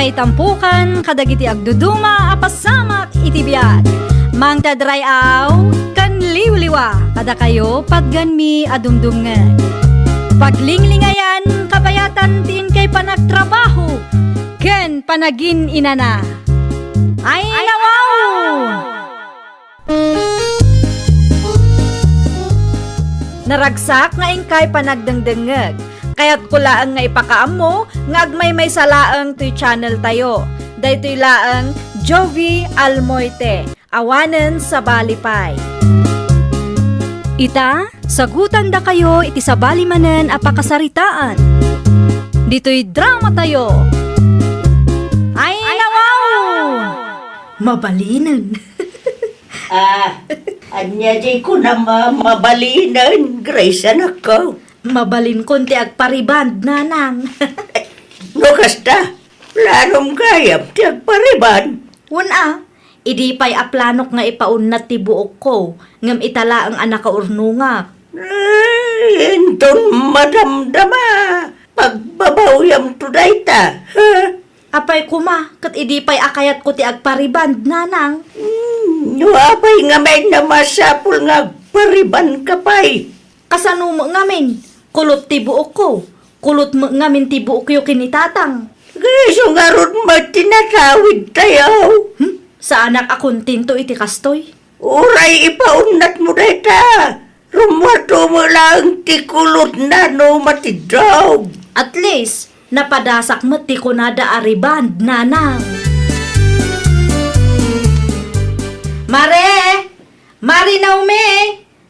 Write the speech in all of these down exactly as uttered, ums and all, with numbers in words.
Itampukan kadagiti agduduma a pasamak iti biag. Mangted ray-aw ken liwliwa kadakayo patganmi a dumdumngeg. Paglinglingayan, kabayatan ti inkay panagtrabaho ken panagin-inana. Ay, nawaw! Naragsak nga inkay panagdengdengngeg. Kayatko laeng nga ipakaammo nga agmaymaysa laeng toy channel tayo. Daytoy laeng Jovi Almoite, awanen sabali pay. Ita, sagutandakayo iti sabali manen a pakasaritaan. Ditoy drama tayo. Ay, nawaw! Mabalinen. Ah, ania jay kunam a mabalinen, Grace, anakko? Mabalinkon ti agpariband, nanang. No kasta, planom gayam ti agpariband? Wen a, idi pay a planok nga ipaunnat ti buokko, ngem ita laeng a nakaurnongak. Ay, inton madamdama, pagbabawyamto dayta, ha? Apay koma, ket idi pay a kayatko ti agpariband, nanang? Hmm, no apay ngamin a masapul nga agparibandka pay? Kasano met ngamin? Kulot ti buokko. Kulot met ngamin ti buokyo ken ni tatang. Isu ngarud met ti natawidtayo. Hmm? Saanak a kontento iti kastoy. Uray ipaunnatmo dayta. Rummuarto met laeng ti kulotna no matiddog. At least, napadasak met ti kunada a riband, nanang. Mare! Mare Naomi!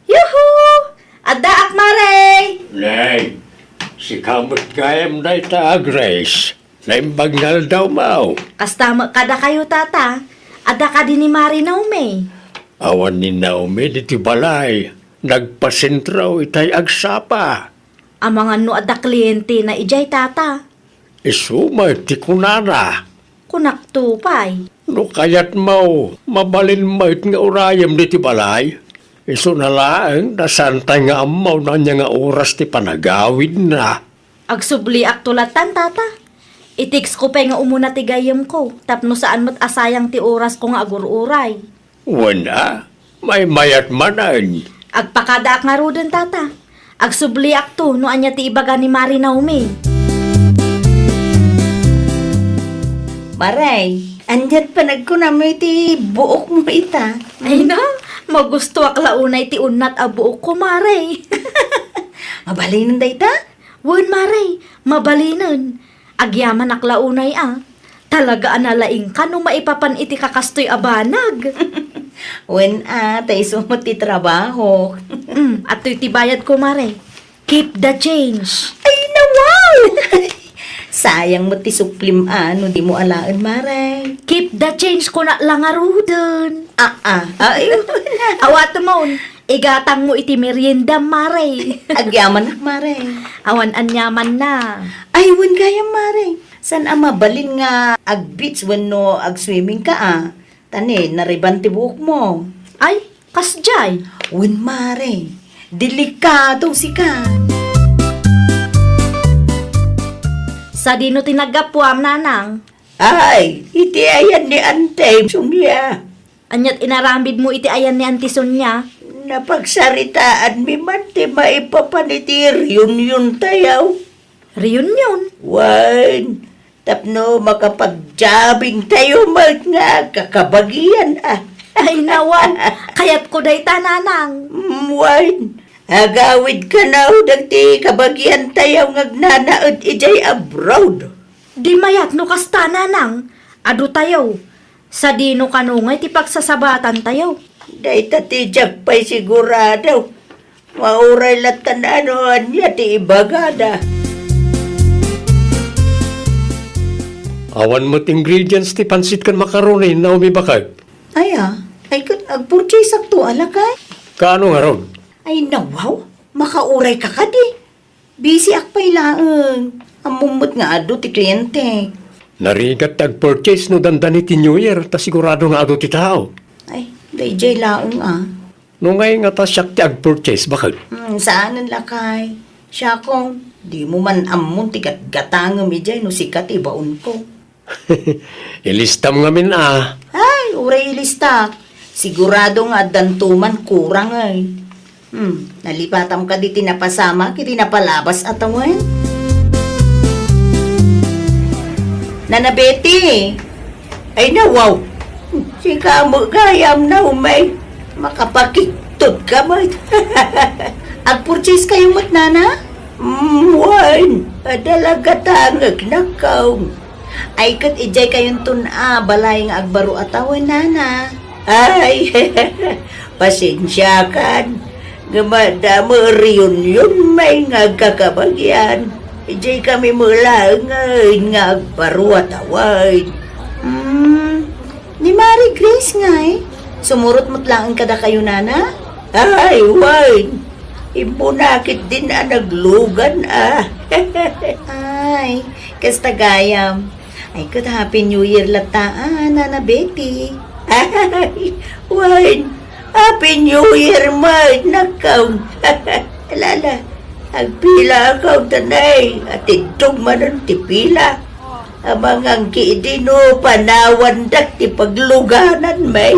Yuhu! Addaak, Mare! Nay, sika met gayam dayta a Grace. Naimbag nga aldawmo. Kasta met kadakayo, Tata. Adda kadi ni Mare Naomi? Awan ni Naomi ditoy balay. Nagpasentrao itay agsapa. Amangan no adda klientena idiay, Tata. Isu met ti kunana. Kunakto pay. No kayatmo, mabalin met nga urayem ditoy balay. Isuna laeng ta saantay nga ammo no ania nga oras ti panagawidna. Agsubliakto lattan, Tata. I-text ko pay nga umuna ti gayyemko, tapno saan met a sayang ti orasko nga agur-uray. Wen a, maymayat manen. Agpakadaak ngaruden, Tata. Agsubliakto no ania ti ibaga ni Mare Naomi. Mare, aniat panagkunam iti buokmo ita? Ay na, magustoak la unay ti unnat a buokko, Mare. Mabalinen dayta? Wen, Mare, mabalinen. Agyamanak la unay a. Talaga a nalaingka no maipapan iti kakastoy a banag. Wen a, ta isu met ti trabahok. Mm, adtoy ti bayadko, Mare. Keep the change. Ay, nawaw! Sayang met ti suplim a no dimo alaen, Mare. Keep the change, kunak la ngaruden. Ah, ah. Ay, awatemon. Igatangmo iti meriendam, Mare. Agyamanak, Mare. Awan aniamanna. Ay, wen gayam, Mare. Saan a mabalin nga ag-beach wenno ag-swimming ka a? Ta ni, nariban ti buokmo. Ay, kasdiay. Wen, Mare. Delikado sika. Sadino ti naggapuam, Nanang? Ay, iti ayan ni Ante Sonia. Aniat inaramidmo iti ayan ni Auntie Sonia? Napagsaritaanmi man ti maipapan iti reunion tayo. Reunion? Wen, tapno makapagjabbing tayo met nga kakabagian a. Ay, nawaw. Kayatko dayta, Nanang. Mm, wen, agawid kanaw dagiti kabagian tayo nga agnanaed idiay abroad. Di mayat no kasta, Nanang. Adu tayo. Sadino kano ngay ti pagsasabatantayo? Dayta ti diak pay sigurado. Mauray lattan a no ania ti ibagada. Awan met ingredients ti pansit ken macaroni, Naomi, baket. Aya, ay ket agpurchase akto, alakay? Kaano ngarud? Ay, nawaw, makauray ka kadi. Busy ak pay laeng. Ammom met nga adu ti kliente. Narigat ti agpurchase no dandani ti New Year, ta sigurado nga adu ti tao. Ay, daydiay laeng a. No ngay nga ta siak ti agpurchase, baket? Hmm, saanen lakay. Siakon, dimo man ammon ti gatgatangem idiay no sika ti ibaonko. Ilistam ngamin a. Ay, uray ilistak. Sigurado nga addanto man kurang, ay. Hmm, nalipatam kadi ti napasamak iti napalabas a tawen? Nana Betty. Ay, nawaw. Sika met gayam, Naomi. Makapakigtot ka met. Agpurchase kayo met, Nana? Mm, wen. Adda la gatangek, nakaw. Ay, ket idiay kayonton a balay nga agbaro a tawen, Nana. Ay, pasensiakan. Ngem adda met reunion met nga agkakabagian. Idiay kami met laengen nga agbaro a tawen. Hmm, ni Mari Grace ngay, sumurot met laeng kadakayo, Nana? Ay, wen. Immuna ketdin a naglugan a. Ay, kasta gayam. Ay, ket Happy New Year latta, a, Nana Betty. Ay, wen. Happy New Year met, nakaw. Ala, ala, agpila akaw, tanay. Atiddog manen ti pila. Amangan ki idi no panawandak ti pagluganan, may.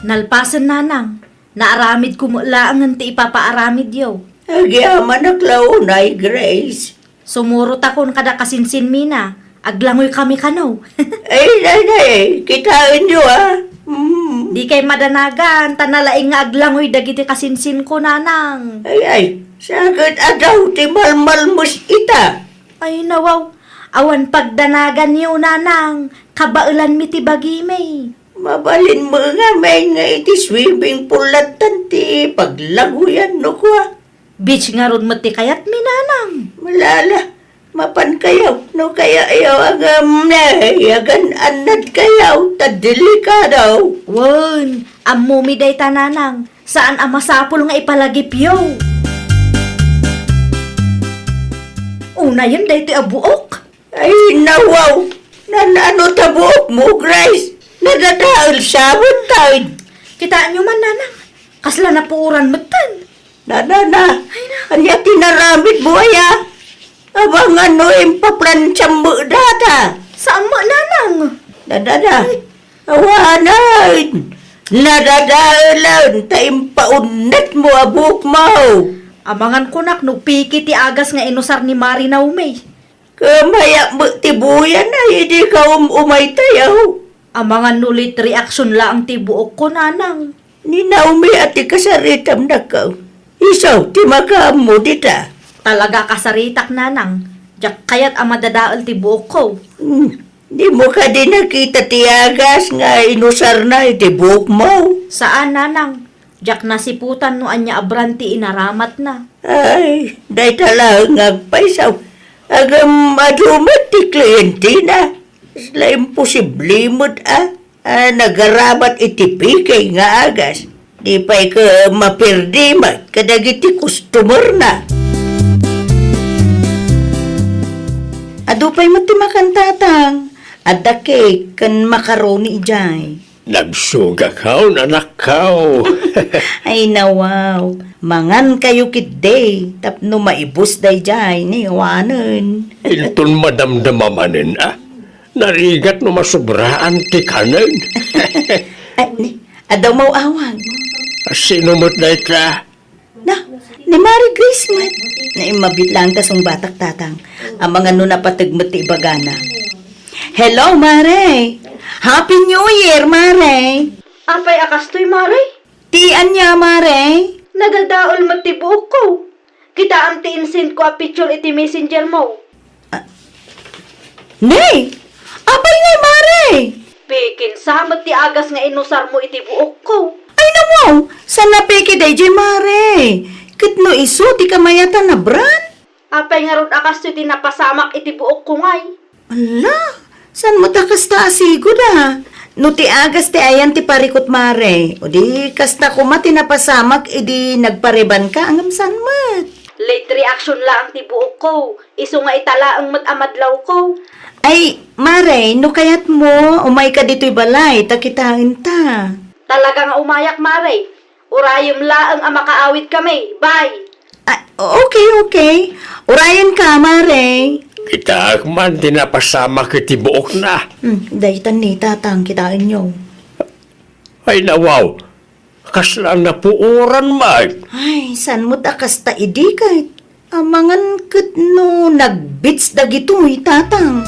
Nalpasen, Nanang. Naaramidko met laengen ti ipapaaramidyo. Agyamanak la unay, Grace. Sumurotakon kada kasinsinmina. Aglangoy kami kano. Ay, nay, nay, kitaenyo, a. Mm. Dikay madanagan, ta nalaing nga aglangoy dagiti kasinsinko, Nanang. Ay, ay, saket adaw ti malmalmes ita. Ay, nawaw. Awan pagdanaganyo, Nanang. Kabaelanmi ti bagimi. Mabalin met ngamin nga iti swimming pool lattan ti paglangoyan no kua. Beach ngarud met ti kayatmi, Nanang. Malala, mapan kayo, no kaya iyo agam ne, yagan annad kayo, ta delikado. Wen, ammomi dayta, Nanang. Saan a masapul nga ipalagipyo. Unayen daytoy a buok. Ay, nawaw! Nan-ano ta buokmo, Grace? Nadadael sa awan tayo. Kitaenyo man, Nanang. Kasla napuoran metten. Na, na, na. Ay, na. Ania ti naramidmo, aya? Abangan no impaplansiam met data. Saan met, Nanang? Na, na, na. Ay. Awanen. Nadadaelen ta impaunnetmo a buokmo. Amangan kunak no piki ti agas nga inusar ni Mari Naomi. Kamayak met ti buyan a idi ka um-umay tayo. Amangan no late reaction laeng ti buokko, Nanang. Ni Naomi a ti kasaritam, nakaw. Isu ti makaammo dita. Talaga kasaritak, Nanang. Diak kayat a madadael ti buokko. Hmm. Dimo kadi nakita ti agas nga inusarna iti buokmo? Saan, Nanang. Diak nasiputan no ania a brand ti inaramatna. Ay, dayta laeng nga agpayso. Ngem adu met ti klientina. Kasla imposible met a, a nagaramat iti piki nga agas. Di pay ket maperdi met kadagiti customerna. Adu pay met ti makan, Tatang. Adda cake ken macaroni idiay. Nagsugakaw, anakkaw. Ay, nawaw. Mangan kayo ketdi tapno maibus daydiay ni Juanen. Inton madamdama manen, a? Narigat no masubraan ti kanen. Ay, ni, adda maw-awag. Sino met dayta? Na, ni Mari Grace met. Naimbag laeng ta sungbatak, Tatang. Amangan no napateg met ti ibagana. Hello, Mare. Happy New Year, Mare. Apay a kastoy, Mare? Ti ania, Mare? Nadadael met ti buokko. Kitaem ti insendko a picture iti messenger mo. Ah, ne! Apay ngay, Mare? Pikin sa met ti agas nga inusarmo iti buokko. Ay, nawaw! Saan a peke daydiay, Mare? Ket no isu ti kamayatan a brand? Apay ngarud a kastoy ti napasamak iti buokko ngay? Ala, saan met a kasta a sigud a? No ti agas ti ayan ti parikut, Mare, o di kasta koma ti napasamak idi nagparebanka, ngem saan met? Late reaction laeng ti buokko. Isu nga ita laeng met a madlawko. Ay, Mare, no kayatmo, umayka ditoy balay, ta kitaenta. Talaga nga umayak, Mare. Urayem laeng a makaawidkami. Bye! Ah, okay, okay. Urayenka, Mare. Kitaek man ti napasamak iti buokna. Hmm, daytan ni tatang, kitaenyo. Ay, nawaw. Kasla napuoran met. Ay, saan met a kasta idi ket? Amangan ket no nag-beach dagitoy, tatang.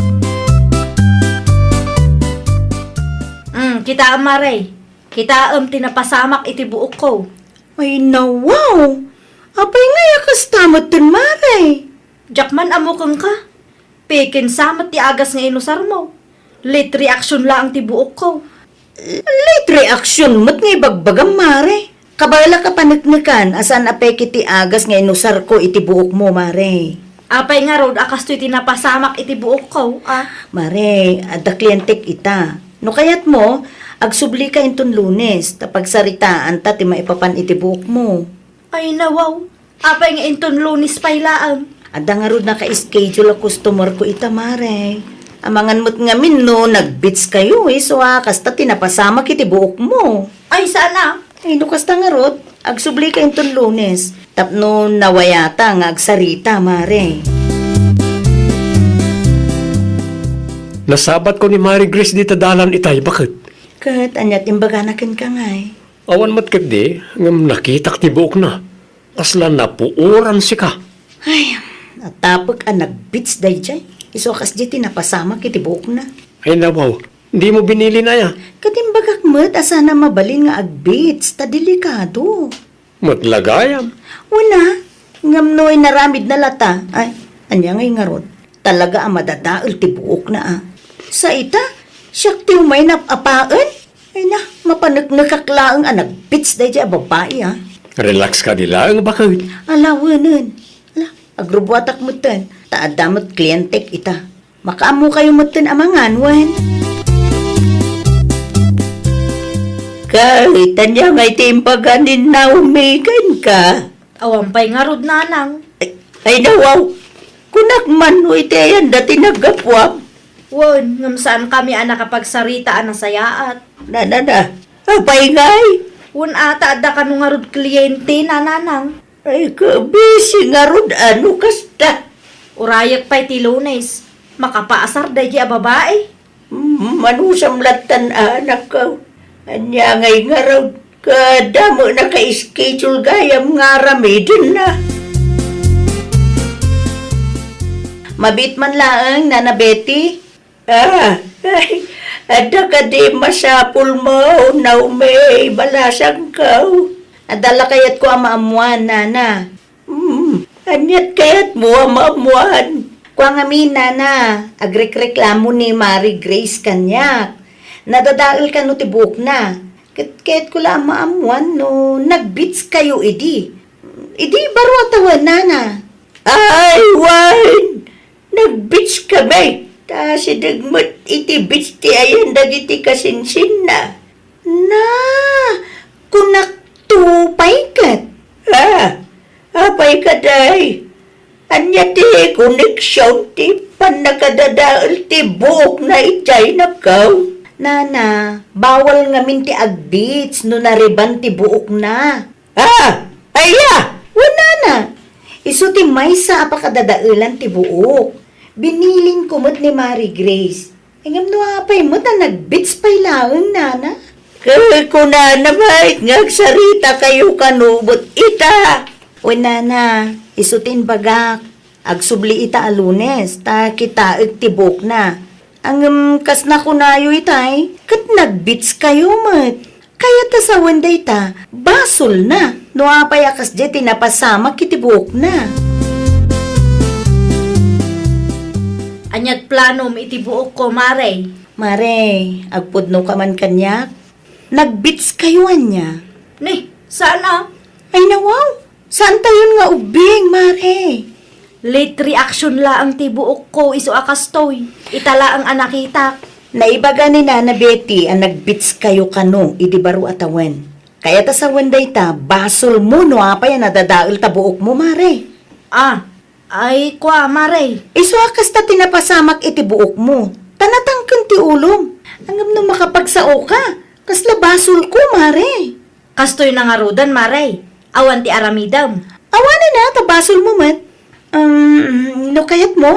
Hmm, kitaem, Mare. Kitaem ti napasamak iti buokko. Ay, nawaw. Apay ngay a kasta metten, Mare? Diak man ammo kenka. Pikinsa met ti agas nga inusarmo. Late reaction laeng ti buokko. Late reaction met nga ibagbagam, Mare. Kabaelak a paneknekan a saan a peke ti agas nga inusarko iti buokmo, Mare. Apay ngarud a kastoy ti napasamak iti buokko, a? Mare, adda klientek ita. No kayatmo, agsublika inton Lunes, ta pagsaritaanta ti maipapan iti buokmo. Ay, nawaw. Apay nga inton Lunes pay laeng? Adda ngarud naka-schedule a customer ko ita, Mare. Amangan met ngamin no nag-beach kayo, isu a kasta ti napasamak iti buokmo. Ay, saan a? Ay, no kasta ngarud, agsublika inton Lunes. Tapno nawayata nga agsarita, Mare. Nasabatko ni Mare Grace dita dalan itay, baket. Ket ania ti imbagana kenka ngay? Awan met ketdi, ngem nakitak ti buokna. Kasla napuoran sika. Ay, natapek a nag-beach daydiay. Isu a kasdiay ti napasamak iti buokna. Ay, nawaw. Dimo binilin aya? Ket imbagak met a saan a mabalin nga ag-beach, ta delikado. Met la gayam. Una, ngem no inaramidna lata, ay, ania ngay ngarud? Talaga a madadael ti buokna, a. Sa ita, siak ti umay nap-apaen? Ay na, mapaneknekak laeng a nag-beach daydiay a babai, a. Relax kadi laeng, baket. Ala, wenen. Ala, agrubuatak metten. Ta adda met klientek ita. Makaammokayo metten a mangan, wen? Kay, ania ngay ti imbaga ni Naomi kenka? Awan pay ngarud, nanang. Ay, ay, nawaw. Kunak man no iti ayanda ti naggapuam. Wen, ngem saankami a nakapagsarita a nasayaat. Na, na, na. Apay ngay? Wen, a, ta adda kano ngarud kliente, nanang. Ay, kabisi ngarud a no kasta. Urayek pay ti Lunes. Makapaasar daydiay a babai. Mm, manusam lattan, anakko. Ania ngay ngarud? Kada met naka-schedule gayam nga aramidenna. Mabiit man laeng, Nana Betty. Ah, ay, adda kadi masapulmo, Naomi, balasangko? Adda la kayatko a maammuan, nana. Hmm, aniat kayatmo a maammuan? Kua ngamin, nana, agrekreklamo ni Mari Grace kaniak. Nadadael kano ti buokna. Ket kayatko la a maammuan no nag-beach kayo idi. Idi baro a tawen, nana. Ay, wen! Nag-beach kami, ta sideg met iti beach ti ayan dagiti kasinsinna. Na, kunak to pay ket. Ah, apay kadi? Ania ti koneksion ti pannakadadael ti buokna idiay, nakkaw? Nana, bawal ngamin ti ag-beach no nareban ti buokna. Ah! Aya! Wen, nana, isu ti maysa a pakadadaelan ti buok. Binilinko met ni Mari Grace. Ngem no apay met a nag-beach pay laeng, nana? Ket kunana met nga agsarita kayo kano met ita. Wen, nana, isu ti imbagak. Agsubli ita a Lunes, ta kitaek ti buokna. Ngem kas nakunayo itay, ket nag-beach kayo met. Kayat a sawen dayta, basolna. No apay a kasdiay ti napasamak iti buokna. Aniat planom iti buokko, Mare? Mare, agpudnoka man kaniak? Nag-beach kayo ania? Ni, saan a? Ay, nawaw! Saantayon nga ubbing, Mare? Late reaction laeng ti buokko isu a kastoy. Ita laeng a nakitak. Naibaga ni Nana Betty a nag-beach kayo kano idi baro a tawen. Kayat a sawen dayta, basolmo no apay a nadadael ta buokmo, Mare. Ah, ay, kua, Mare. Isu a kasta ti napasamak iti buokmo. Ta natangken ti ulom. Ngem no makapagsaoka, kasla basolko, Mare. Kastoy na ngaruden, Mare. Awan ti aramidem. Awanen a, ta basolmo met. Um, no kayatmo,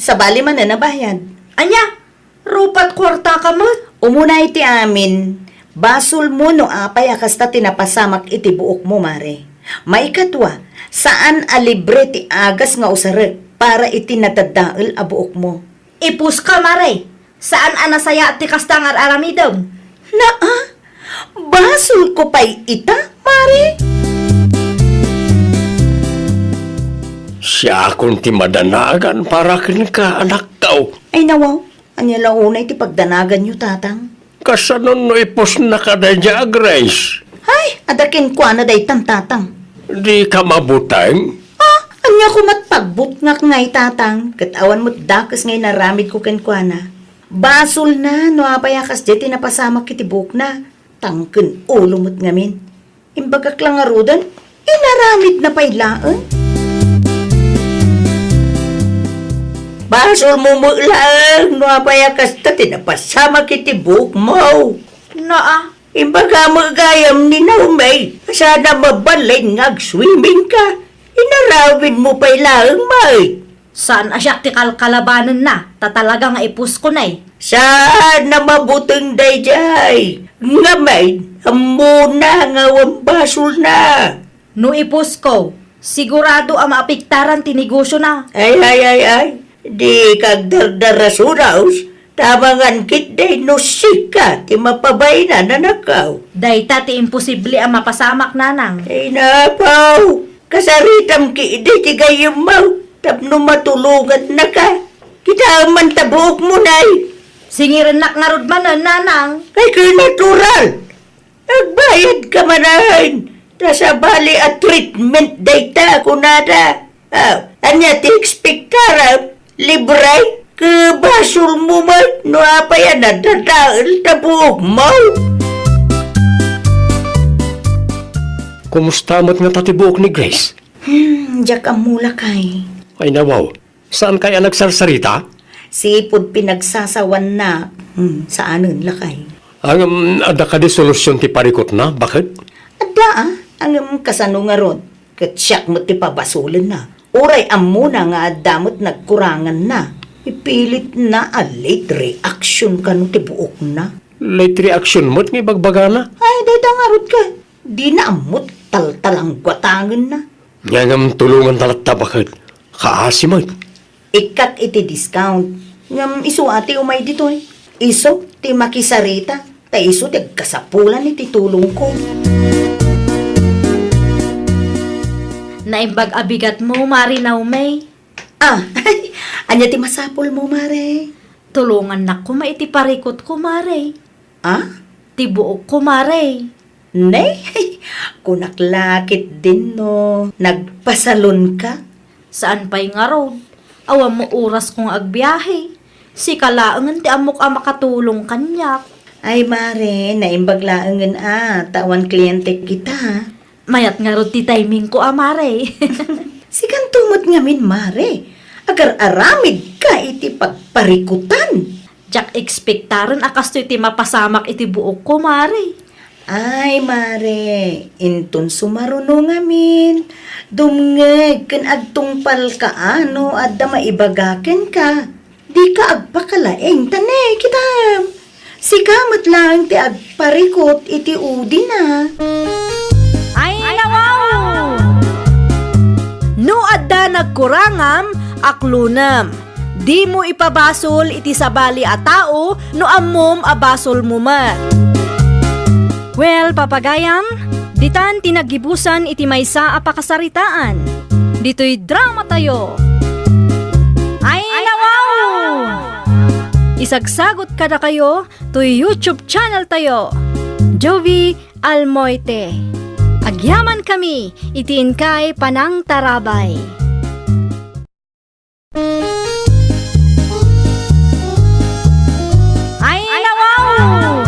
Sabali manen a bayad. Ania? Rupat kuartaka met? Umuna iti amin, basolmo no apay a kasta ti napasamak iti buokmo, Mare. Maikadua, saan a libre ti agas nga usarek para iti nadadael a buokmo. Ipuska, Mare. Saan a nasayaat ti kasta nga ar-aramidem. Naa, basolko pay ita, Mare. Siakon ti madanagan para kenka, anakko. Ay, nawaw. Ania la unay ti pagdanaganyo, Tatang? Kasano no ipusnaka daydiay a Grace? Ay, adda kenkuana daytan, Tatang. Dika mabuteng? Ah, ania koma ti pagbutngak ngay, Tatang? Ket awan met dakes nga inaramidko kenkuana. Basolna no apay a kasdiay ti napasamak iti buokna. Tangken ulo met ngamin. Imbagak la ngaruden, inaramidna pay laeng. Basolmo met laeng no apay a kasta ti napasamak iti buokmo. Naa. Imbaga met gayam ni Naomi, saan a mabalin nga agswimmingka. Inaramidmo pay laeng met. Saan a siak ti kalkalabanenna, ta talaga nga ipusko, nay. Saan a mabuteng daydiay. Ngamin, ammona nga awan basolna. No ipusko, sigurado a maapektaran ti negosiona. Ay, ay, ay, ay. Dika agdardarasunaos, ta amangan ketdi no sika ti mapabain, anakko. Dayta ti imposible a mapasamak, Nanang. Ay, napaw. Kasaritam ketdi ti gayyemmo tapno matulongannaka. Kitaem man ta buokmo, nay. Singirennak ngarud manen, Nanang. Ay, kinatural. Agbayadka manen. Ta sabali a treatment dayta, kunada. Ah, ania ti ekspektaram? Libre? Ket basolmo met no apay a nadadael ta buokmo. Kumusta met ngata ti buok ni Grace? Hmm, diak ammo, lakay. Ay, nawaw. Saankay a nagsarsarita? Sipud pinagsasawanna. Hmm, saanen, lakay. Ngem, adda kadi solusion ti parikutna, baket? Adda, a. Ngem kasano ngarud? Ket siak met ti pabasolenna. Uray ammona nga adda met nagkuranganna. Ipilitna a late reaction kano ti buokna. Late reaction met nga ibagbagana? Ay, dayta ngarud ket. Dina ammo ti taltalangguatangenna. Ngem tulonganta latta, baket. Kaasi met. Ikkak iti discount. Ngem isu a ti umay ditoy. Isu ti makisarita. Ta isu ti agkasapulan iti tulongko. Naimbag a bigatmo, Mare Naomi. Ah, ania ti masapulmo, Mare? Tulongannak koma iti parikutko, Mare. Ah? Ti buokko, Mare. Ne? Kunak la ketdin no nagpasalonka? Saan pay ngarud. Awan met orasko nga agbiahe. Sika laengen ti ammok a makatulong kaniak. Ay, Mare, naimbag laengen a, ta awan kliente kita. Mayat ngarud ti timingko a, Mare. Sikanto met ngamin, Mare. Agar-aramidka iti pagparikutan. Diak ekspektaren a kastoy ti mapasamak iti buokko, Mare. Ay, Mare, inton sumaruno ngamin, dumngeg ken agtungpalka a no adda maibaga kenka. Dika agpakalaing, ta ne, kitam. Sika met laeng ti agparikut iti udina. Ay, nawaw! No adda nagkurangam, aklonem. Dimo ipabasol iti sabali a tao no ammom a basolmo met. Well, papagayam, ditan ti naggibusan iti maysa a pakasaritaan. Ditoy dramatayo. Ay, nawaw! Isagsagot kadakayo toy YouTube channel tayo, Jovie Almoite. Agyamankami iti inkay panangtarabay. Ay, nawaw!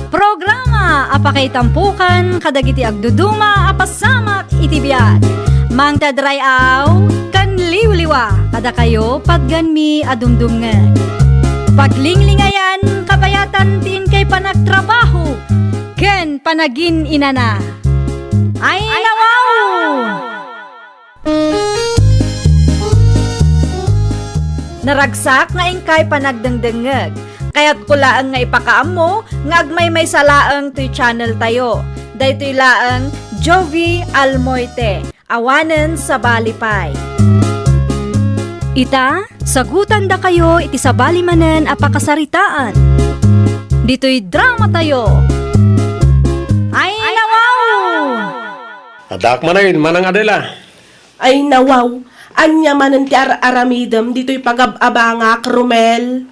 Programa a pakaitampokan kadagiti agduduma a pasamak iti biag. Mangted ray-aw ken liwliwa kadakayo patgenmi a dumdumngeg. Paglinglingayan, kabayatan ti inkay panagtrabaho ken panagin-inana. Ay, nawaw! Naragsak nga inkay panagdengdengngeg. Kayatko laeng nga ipakaammo nga agmaymaysa laeng toy channel tayo. Daytoy laeng Jovie Almoite. Awanen sabali pay. Ita, sagutandakayo iti sabali manen a pakasaritaan. Ditoy drama tayo. Ay, nawaw! Addaak manen, Manang Adela. Ay, nawaw. Ania manen ti ar-aramidem ditoy pagab-abangak, Romel?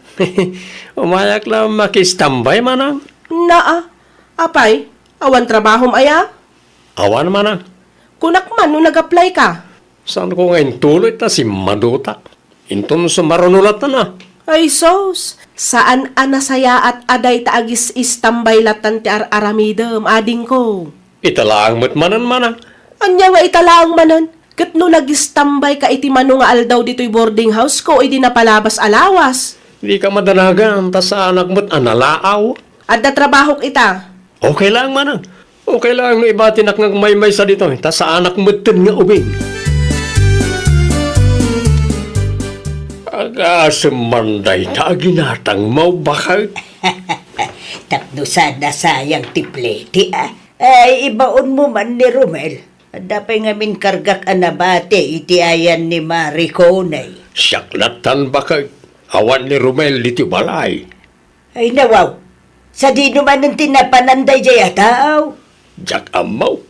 Umayak la makistambay, Manang. Naa. Apay, awan trabahom aya? Awan, Manang. Kunak man no nag-apply ka. Saanko nga intuloy ta simmadutak. Inton sumaruno latta na. Ay sus, saan a nasayaat a dayta agis-istambay lattan ti ar-aramidem, adingko. Ita laeng met manen, Manang. Ania nga ita laeng manen? Ket no nag-istambay ka iti mano nga aldaw ditoy boarding house ko idi napalabas a lawas. Dika madanagan, ta saanak met a nalaaw. Adda trabahok ita. Okay laeng, Manang. Okay laeng no ibatinak nga agmaymaysa ditoy, ta saanak metten nga ubing. Agasem man dayta a ginatangmo, baket. Tapno saan a sayang ti plete, a. Ay, ibaonmo man ni Romel. Adda pay ngamin kargak a nabati iti ayan ni Mari Coney. Siak lattan, baket. Awan ni Romel ditoy balay. Ay, nawaw. Sadino manen ti napanan daydiay a tao? Diak ammo.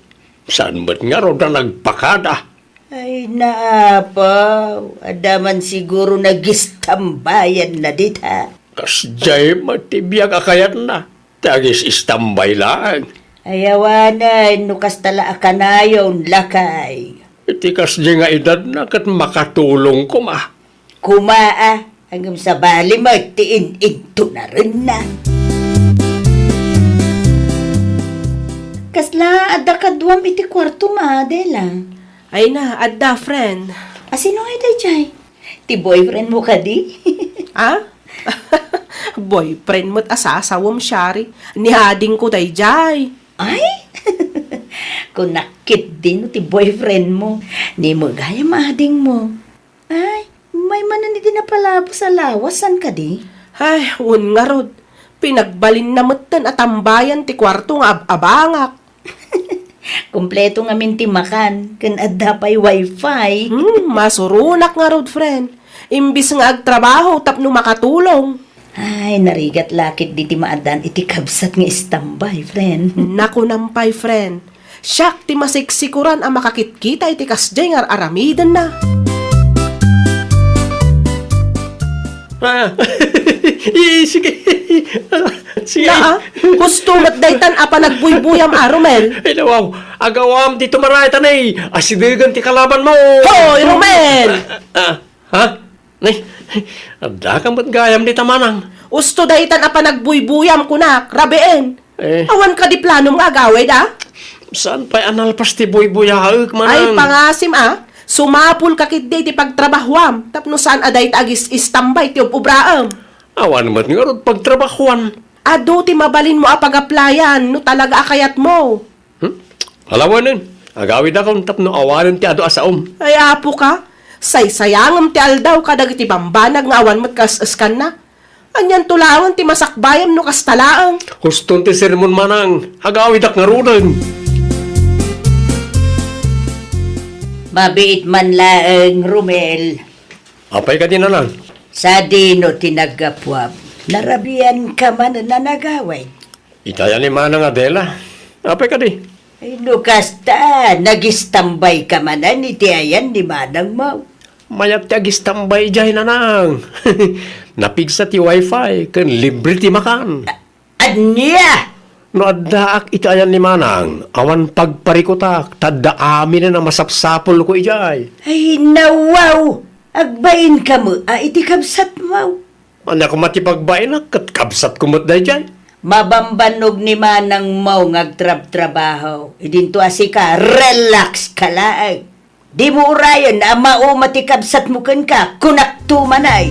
Saan met ngarud a nagpakada? Ay, naapaw. Adda man siguro nagistambayanna dita. Kasdiay met ti biag a kayatna. Ti agis-istambay laeng. Ay, awanen, no kasta la a kanayon, lakay. Iti kasdiay nga edadna ket makatulong koma. Koma, a, ngem sabali met ti in-intunarenna. Kasla adda kaduam iti kuartom, Adela? Ay na, adda, friend. A, sino ngay daydiay? Ti boyfriend mo kadi? A? Boyfriend met a sasawem, Shari. Ni adingko daydiay. Ay? Kunak ketdi no ti boyfriend mo. Ni met gayam adingmo. Ay, maymanen idi napalabas a lawas, saan kadi? Ay, wen ngarud. Pinagbalinna metten a tambayan ti kuarto nga ab-abangak. Kompleto ngamin ti makan, ken adda pay wifi. Hmm, masuronak ngarud, friend. Imbis nga agtrabaho tapno makatulong. Ay, narigat la ketdi ti maaddaan iti kabsat nga istambay, friend. Nakunam pay, friend. Siak ti masiksikuran a makakitkita iti kasdiay nga ar-aramidenna. Ah, i-, sige. Sige. Naa, husto met daytan a panagbuybuyam a, Romel. Ay, nawaw. Agawam ti tumaray tanay. Asidegen ti kalaban mo. Hoy, Romel! Ah, ah, ha? Nay, adda ka met gayam dita, manang. Husto daytan a panagbuybuyam, kunak, rabiin. Eh. Awan kadi planom nga agawid, a? Saan pay a nalpas ti buybuyaek, manang? Ay, pangasim, a. Sumapul ka ketdi iti pagtrabahuam, tapno saan a dayta agis-istambay ti ub-ubraem. Awan met ngarud pagtrabahuan. Adu ti mabalinmo a pagaplayan no talaga a kayatmo. Hmm? Alawanen, agawidakon tapno awanen ti adu a saom. Ay, apo ka, saysayangem ti aldaw kadagiti bambanag nga awan met kas-eskanna. Anianto laengen ti masakbayam no kasta laeng? Huston ti sermon, manang. Agawidak ngaruden. Mabiit man laeng, Romel. Apay kadi, nanang? Sadino ti naggapuam? Narabian ka man a nagawid? Itaya ni Manang Adela. Apay kadi? Ay, no kasta, nagistambay ka manen iti ayan ni manangmo. Mayat ti agistambay idiay, nanang. Napigsa ti wifi, ken libre ti makan. A-, ania? No addaak iti ayan ni manang, awan pagparikutak, ta adda aminen a masapsapulko idiay. Ay, nawaw! Agbain ka met a iti kabsatmo. Ania koma ti pagbainak ket kabsatko met daydiay? Mabambannog ni manangmo nga agtrabtrabaho. Idinto a sika, relax ka laeng. Dimo urayen a mauma ti kabsatmo kenka, kunakto man ay.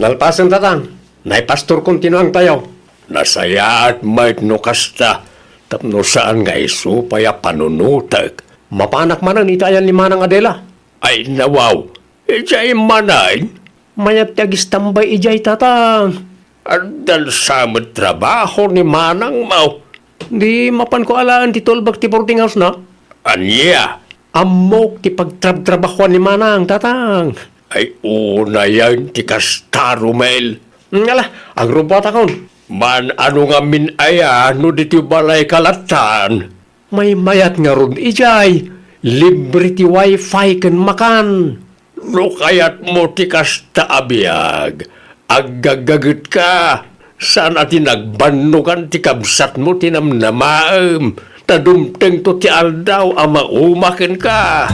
Nalpasen, tatang. Naipastorkon ti nuangtayo. Nasayaat met no kasta, tapno saan nga isu pay a panunotek. Mapanak manen iti ayan ni Manang Adela. Ay, nawaw, Idiay manay? Mayat ti agistambay idiay, tatang. Addan sa met trabaho ni manangmo? Di mapanko alaen ti tulbek ti boarding house na? Ania? Ammok ti pagtrabtrabahoan ni manang, tatang. Ay, unayen ti kasta, Romel. Ngala, agrubbatakon. Man, ano ngamin aya no ditoy balay kalatan? Maymayat ngarud idiay, libre ti wifi ken makan. No kayatmo ti kasta a biag, aggaggagetka, saan a ti nagbannogan ti kabsatmo ti namnamaem, ta dumtengto ti aldaw a mauma kenka.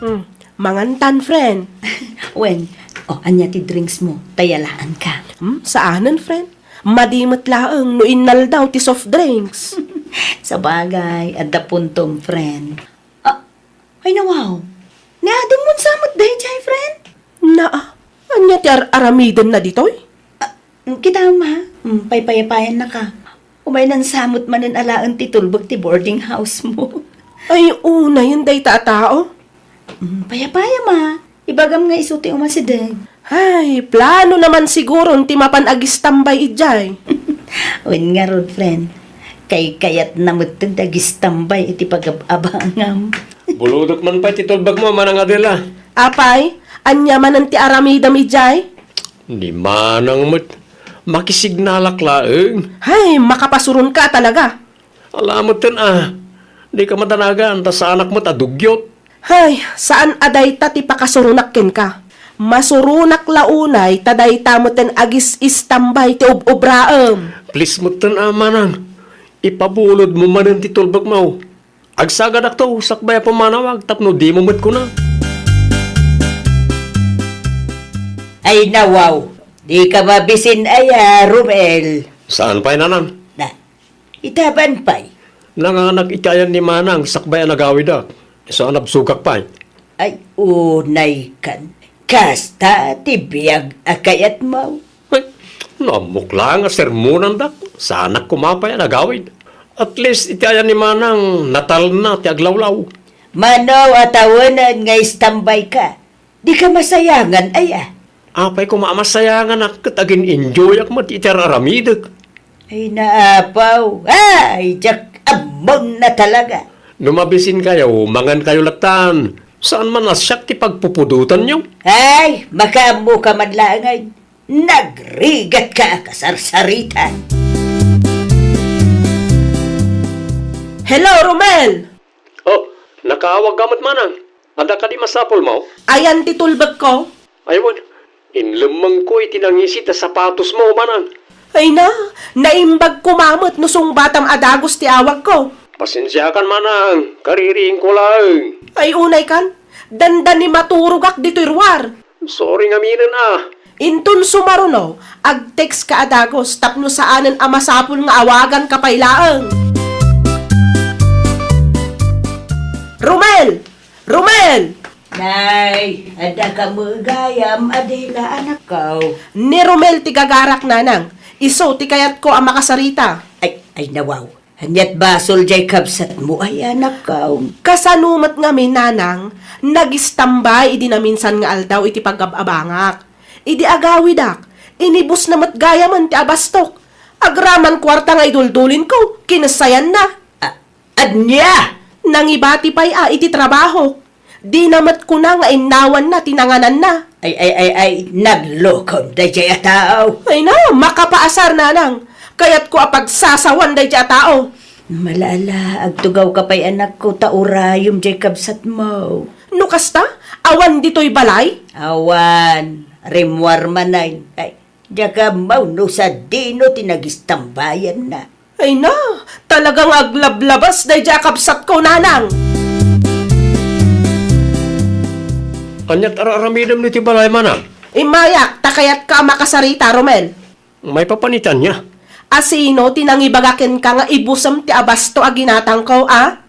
Hmm, mangantan, friend. Wen, o, ania ti drinks mo? Tayalaanka. Hmm, saanen, friend. Madi met laeng no innaldaw ti soft drinks. Sabagay, adda puntom, friend. Ah, ay, nawaw. Ni Adam mo sa met daydiay, friend? Naa, ania ti ar-aramidenna ditoy? Ah, kita, ma. Mm, paypayapayannaka. Umaynan sa met manen alaen ti tulbek ti boarding house mo. Ay, unayen dayta a tao. Mm, payapaya, ma. Ibagam nga isu ti umasideg. Ay, plano naman siguron ti mapan agistambay idiay. Wen ngarud, friend. Kaykayatna metten ti agistambay iti pagab-abangam. Bulodek man pay ti tulbekmo, Manang Adela. Apay, ania manen ti aramidem idiay? Ni manang met. Makisignalak laeng. Hay, makapasuronka talaga. Ala metten a, dika madanagan ta saanak met a dugyot. Hay, saan a dayta ti pakasuronak kenka. Masuronak la unay ta dayta metten agis-istambay ti ob-obraem. Please metten a, manang, ipabulodmo manen ti tulbekmo. Agsagadakto sakbay a pummanawag tapno dimo met kuna. Ay, nawaw, dika mabisin aya, Romel. Saan pay, nanang? Na, itaban pay. Nanganak iti ayan ni manang sakbay a nagawidak. Isu a nabsogak pay. Ay, unay kan. Kasta ti biag a kayatmo. Ay, no ammok laeng a sermonandak, saanak koma pay a nagawid. At least, iti ayan ni manang, natalna ti aglawlaw. Mano a tawenan nga istambayka? Dika masayangan aya? Apay koma a masayanganak ket agin-enjoyak met iti ar-aramidek. Ay, naapaw. Ay, diak ammonna talaga. No mabisinkayo, mangankayo lattan. Saan man a siak ti pagpupudotanyo? Ay, makaammoka man laengen. Nagrigatka a kasarsarita. Hello, Romel! Oh, nakaawagka met, manang. Adda kadi masapulmo? Ayan ti tulbekko. Ay, wen. Inlemmengko iti nangisit a sapatosmo, manang. Ay na, naimbag koma met no sungbatam a dagus ti awagko. Pasensiakan, manang. Kaririingko laeng. Ay, unay kan. Dandani maturogak ditoy ruar. Sorry ngaminen a. Inton sumaruno, ag-text ka a dagus tapno saanen a masapul nga awaganka pay laeng. Romel! Romel! Nay, adda ka met gayam, Adela, anakko. Ni Romel ti gagarak, nanang. Isu ti kayatko a makasarita. Ay, ay, nawaw. Aniat basol jay kabsatmo ay anakko? Kasano met ngamin, nanang, nagistambay idi naminsan nga aldaw iti pagab-abangak. Idi agawidak, inibusna met gayamen ti abastok. Agraman kuarta nga iduldulinko, kinessayanna. A-, ania? Nangibati pay a iti trabahok. Dina met kuna nga innawanna ti nangananna. Ay, ay, ay, ay, naglokom dayjay a tao. Ay na, makapaasar, nanang. Kayatko a pagsasawan dayjay a tao. Malala, agtugawka pay, anakko, ta urayom jay kabsatmo. No kasta, awan ditoy balay? Awan, rimmuar manen. Ay, diak ammo no sadino ti nagistambayanna. Ay na, talagang aglablabas dayjay a kabsatko, nanang. Aniat ar-aramidem iti balay, manang? Immayak, ta kayatka a makasarita, Romel. Maipapan iti ania? A sino ti nangibaga kenka nga ibusem ti abasto a ginatangko, a?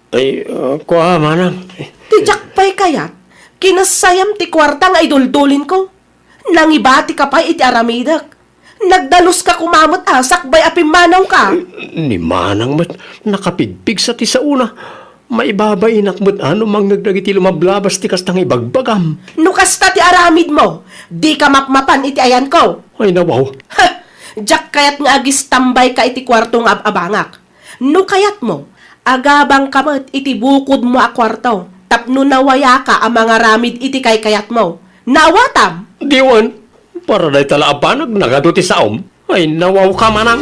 Ay, ah, kua, manang. Ti diak pay kayat, kinessayam ti kuarta nga iduldulinko. Nangibatika pay iti aramidek. Nagdaluska koma met a sakbay a pimmanawka. Ni manang met, nakapigpigsa ti saona. Maibabainak met a no mangngeg dagiti lumablabas ti kasta nga ibagbagam. No kasta ti aramidmo, dika mapmapan iti ayanko. Ay, nawaw. Ha! Diak kayat nga agistambayka iti kuarto nga ab-abangak. No kayatmo, agabangka met iti bukodmo a kuarto tapno nawayaka a mangaramid iti kaykayatmo. Naawatam? Diwen, para dayta la a banag nagadu ti saom. Ay, nawawka manang.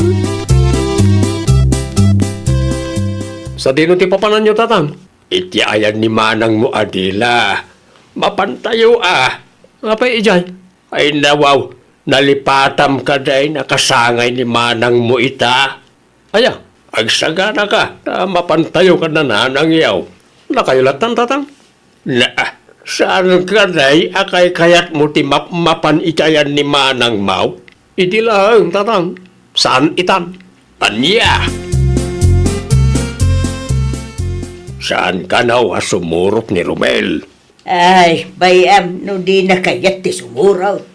Sadino ti papananyo, Tatang? Iti ayan ni manangmo a dila. Mapantayo a. Apay idiay? Ay, nawaw, nalipatam kadi a kasangay ni manangmo ita. Aya, agsaganaka, ta mapantayo ken ni nanangyo. Nakayo lattan, Tatang? Na, saan kadi a kaykayatmo ti mapmapan iti ayan ni manangmo? Idi laeng, Tatang. Saan itan? Ania? Saan kano a sumurot ni Romel? Ay, bay-am no dina kayat ti sumurot.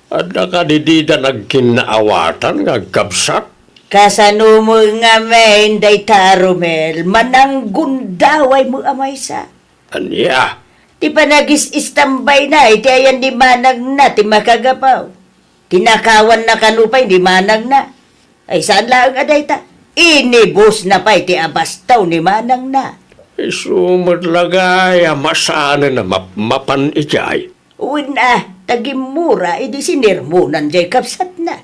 Adda kadi dida nagkinnaawatan nga agkabsat? Kasano mo ngamin dayta, Romel? Mananggundaway mo a maysa. Ania? Ti panagis-istambayna iti ayan ni manangna ti makagapu. Kinakawanna kano pay ni manangna. Ay, saan laeng a dayta. Inibusna pay ti abastaw ni manangna. Isu met la gayam a saanen a mapmapan idiay. Wen a, ta gimmura idi sinermonan diay kabsatna.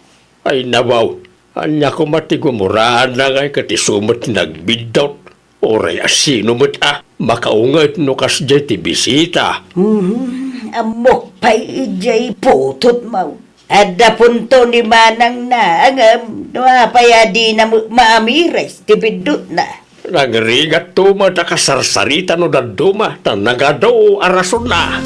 Ay, nawaw, ania koma ti gumuraanna ngay ket isu met ti nagbiddut? Uray a sino met a makaunget no kasdiay ti bisita. Hmm, ammok pay idiay putotmo. Adda punto ni manangna, ngem no apay a dina ma-, maamires ti biddutna? Nagrigatto met a kasarsarita no dadduma, ta nagadu a rasonna.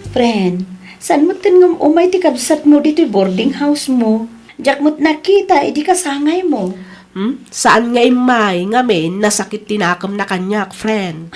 Friend, saan metten nga um-umay ti kabsatmo ditoy boarding house mo? Diak met nakita idi kasangaymo. Hmm? Saan nga immay, ngamin nasakit ti nakemna kaniak, friend.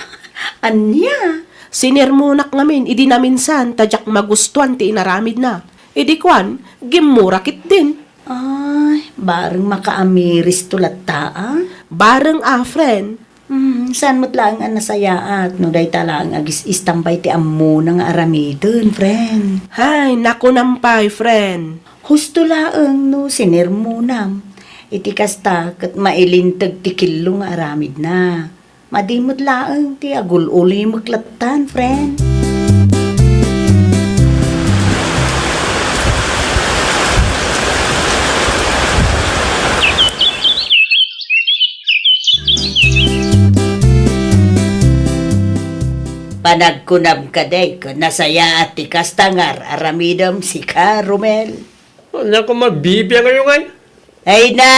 Ania? Sinermonak ngamin idi naminsan ta diak magustuan ti inaramidna. Idi kuan, gimmura ketdin. Ay, bareng makaamiristo latta, a? Bareng a, friend. Hmm, saan met laeng a nasayaat no dayta laeng agis-istambay ti ammona nga aramiden, friend? Hay, nakunam pay, friend. Husto laeng no sinermonam. Iti kasta, ket mailinteg ti kello nga aramidna. Madi met laeng ti agul-ulimek lattan, friend. Panagkunam kadi ket nasayaat ti kasta nga ar-aramidem, sika, Romel. Ania koma bibiangayo ngay? Ay na,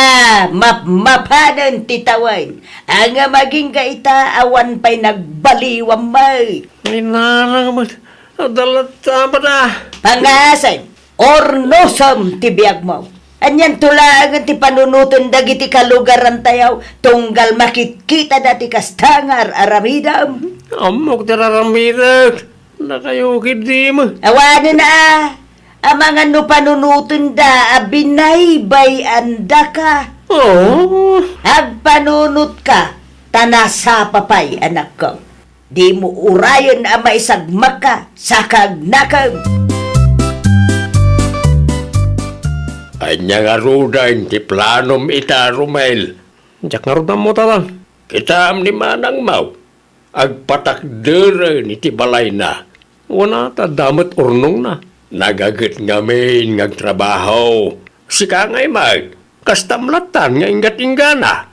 mapmapanen ti tawen. Ania, agingga ita, awan pay nagbaliwam met. Ay, nanang met. Adda latta met a. Pangasim, urnosem ti biagmo. Anianto laengen ti panunoten dagiti kalugarantayo tunggal makitkitada ti kasta nga ar-aramidem? Ammok ti ar-aramidek. Dakayo ketdi met. Awanen a, amangan no panunotenda a binaybay-andaka. Oh. Agpanunotka, ta nasapa pay, anakko. Dimo urayen a maisagmakka, saka agnakem. Ania ngaruden ti planom ita, Romel? Diak ngarud ammo, Tatang. Kitaem ni manangmo. Agpatakderen iti balayna. Wen a, ta adda met urnongna. Nagaget ngamin nga agtrabaho. Sika ngay met, kastam lattan nga inggat-inggana.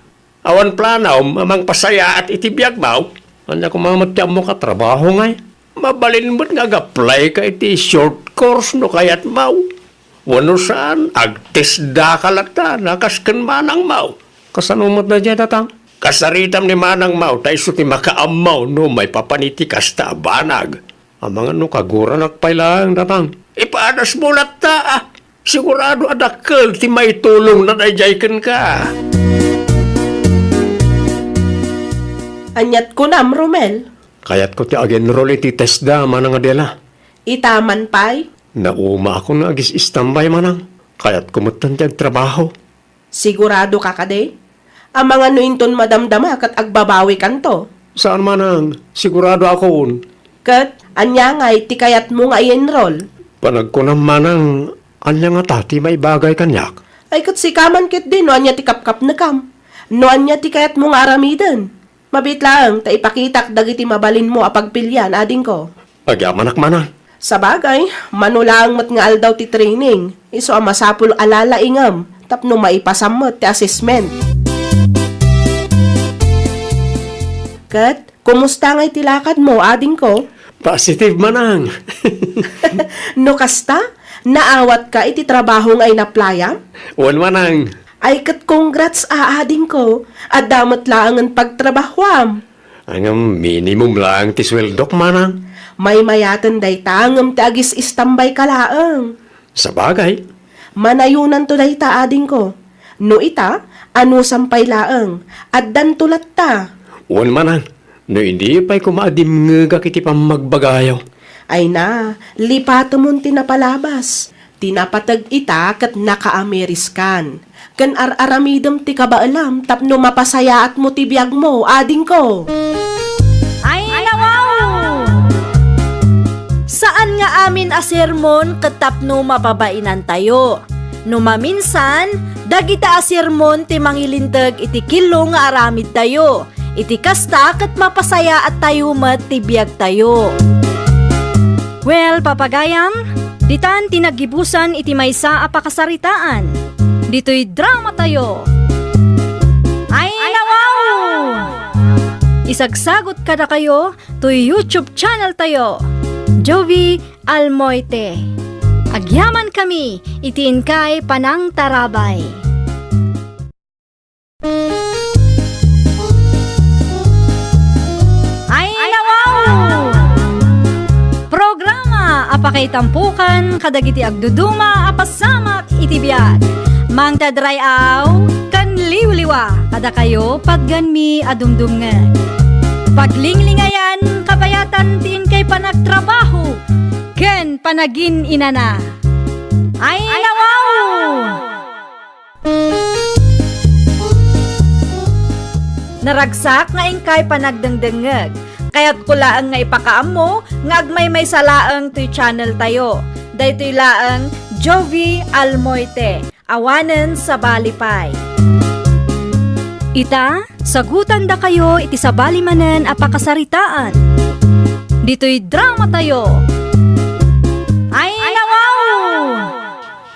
Awan planom a mangpasayaat iti biagmo? Ania koma met ti ammok a trabaho ngay? Mabalin met nga ag-applyka iti short course no kayatmo. Wenno saan, agtestdaka lattan a kas ken manangmo. Kasano met daydiay, Tatang? Kasaritam ni manangmo ta isu ti makaammo no maipapan iti kasta a banag. Amangan no kaguranak pay laeng, Tatang. Ipadasmo latta, a. Sigurado a dakkel ti maitulongna daydiay kenka. Aniat kunam, Romel? Kayatko ti ag-enroll iti testda, Manang Adela. Ita man pay? Naumaakon nga agis-istambay, Manang. Kayatko metten ti agtrabaho. Siguradoka kadi? Amangan no inton madamdama ket agbabawikanto. Saan manang, sigurado akon. Ket ania ngay ti kayatmo nga i-enroll? Panagkunam manang, ania ngata ti maibagay kaniak? Ay ket sika man ketdi no ania ti kapkapnekam. No ania ti kayatmo nga aramiden. Mabiit laeng ta ipakitak dagiti mabalinmo a pagpilian, adingko. Agyamanak manang. Sabagay, mano laeng met nga aldaw ti training, isu a masapul a lalaingem tapno maipasam met ti assessment. Ket, kumusta ngay ti lakadmo, adingko? Positive manang. No kasta, naawatka iti trabaho nga inaplayam? Wen manang. Ay ket congrats a, adingko, adda met laengen pagtrabahoam. Ngem minimum laeng ti sueldok, manang. Maymayaten dayta ngem ti agis-istambay ka laeng. Sabagay. Manayonanto dayta, adingko. No ita, anusam pay laeng, addanto latta. Wen manang, no idi pay koma a dimngegak iti pammagbagayo. Ay na, lipatemon ti napalabas. Ti napateg ita ket nakaamiriskan. Ken ar-aramidem ti kabaelam tapno mapasayaatmo ti biagmo, adingko. Ay, nawaw! Saan nga amin a sermon ket tapno mapabainantayo. No maminsan, dagita a sermon ti mangilinteg iti killo nga aramidtayo. Iti kasta ket mapasayaattayo met ti biagtayo. Well, papagayam, ditan ti naggibusan iti maysa a pakasaritaan. Ditoy dramatayo. Ay, nawaw! Isagsagot kadakayo toy YouTube channel tayo, Jovi Almoite. Agyamankami iti inkay panangtarabay. Ay, nawaw! Programa a pakaitampukan kadagiti agduduma a pasamak iti biag. Mangtadray-aw ken liwliwa kadakayo, patganmi a dumdumngeg. Paglinglingayan, kabayatan ti inkay panagtrabaho ken panagin-inana. Ay, nawaw! Naragsak nga inkay panagdengdengngeg. Kayatko laeng nga ipakaammo nga agmaymaysa laeng toy channel tayo. Daytoy laeng Jovi Almoite. Awanen sabali pay. Ita, sagutandakayo iti sabali manen a pakasaritaan. Ditoy dramatayo. Ay, nawaw!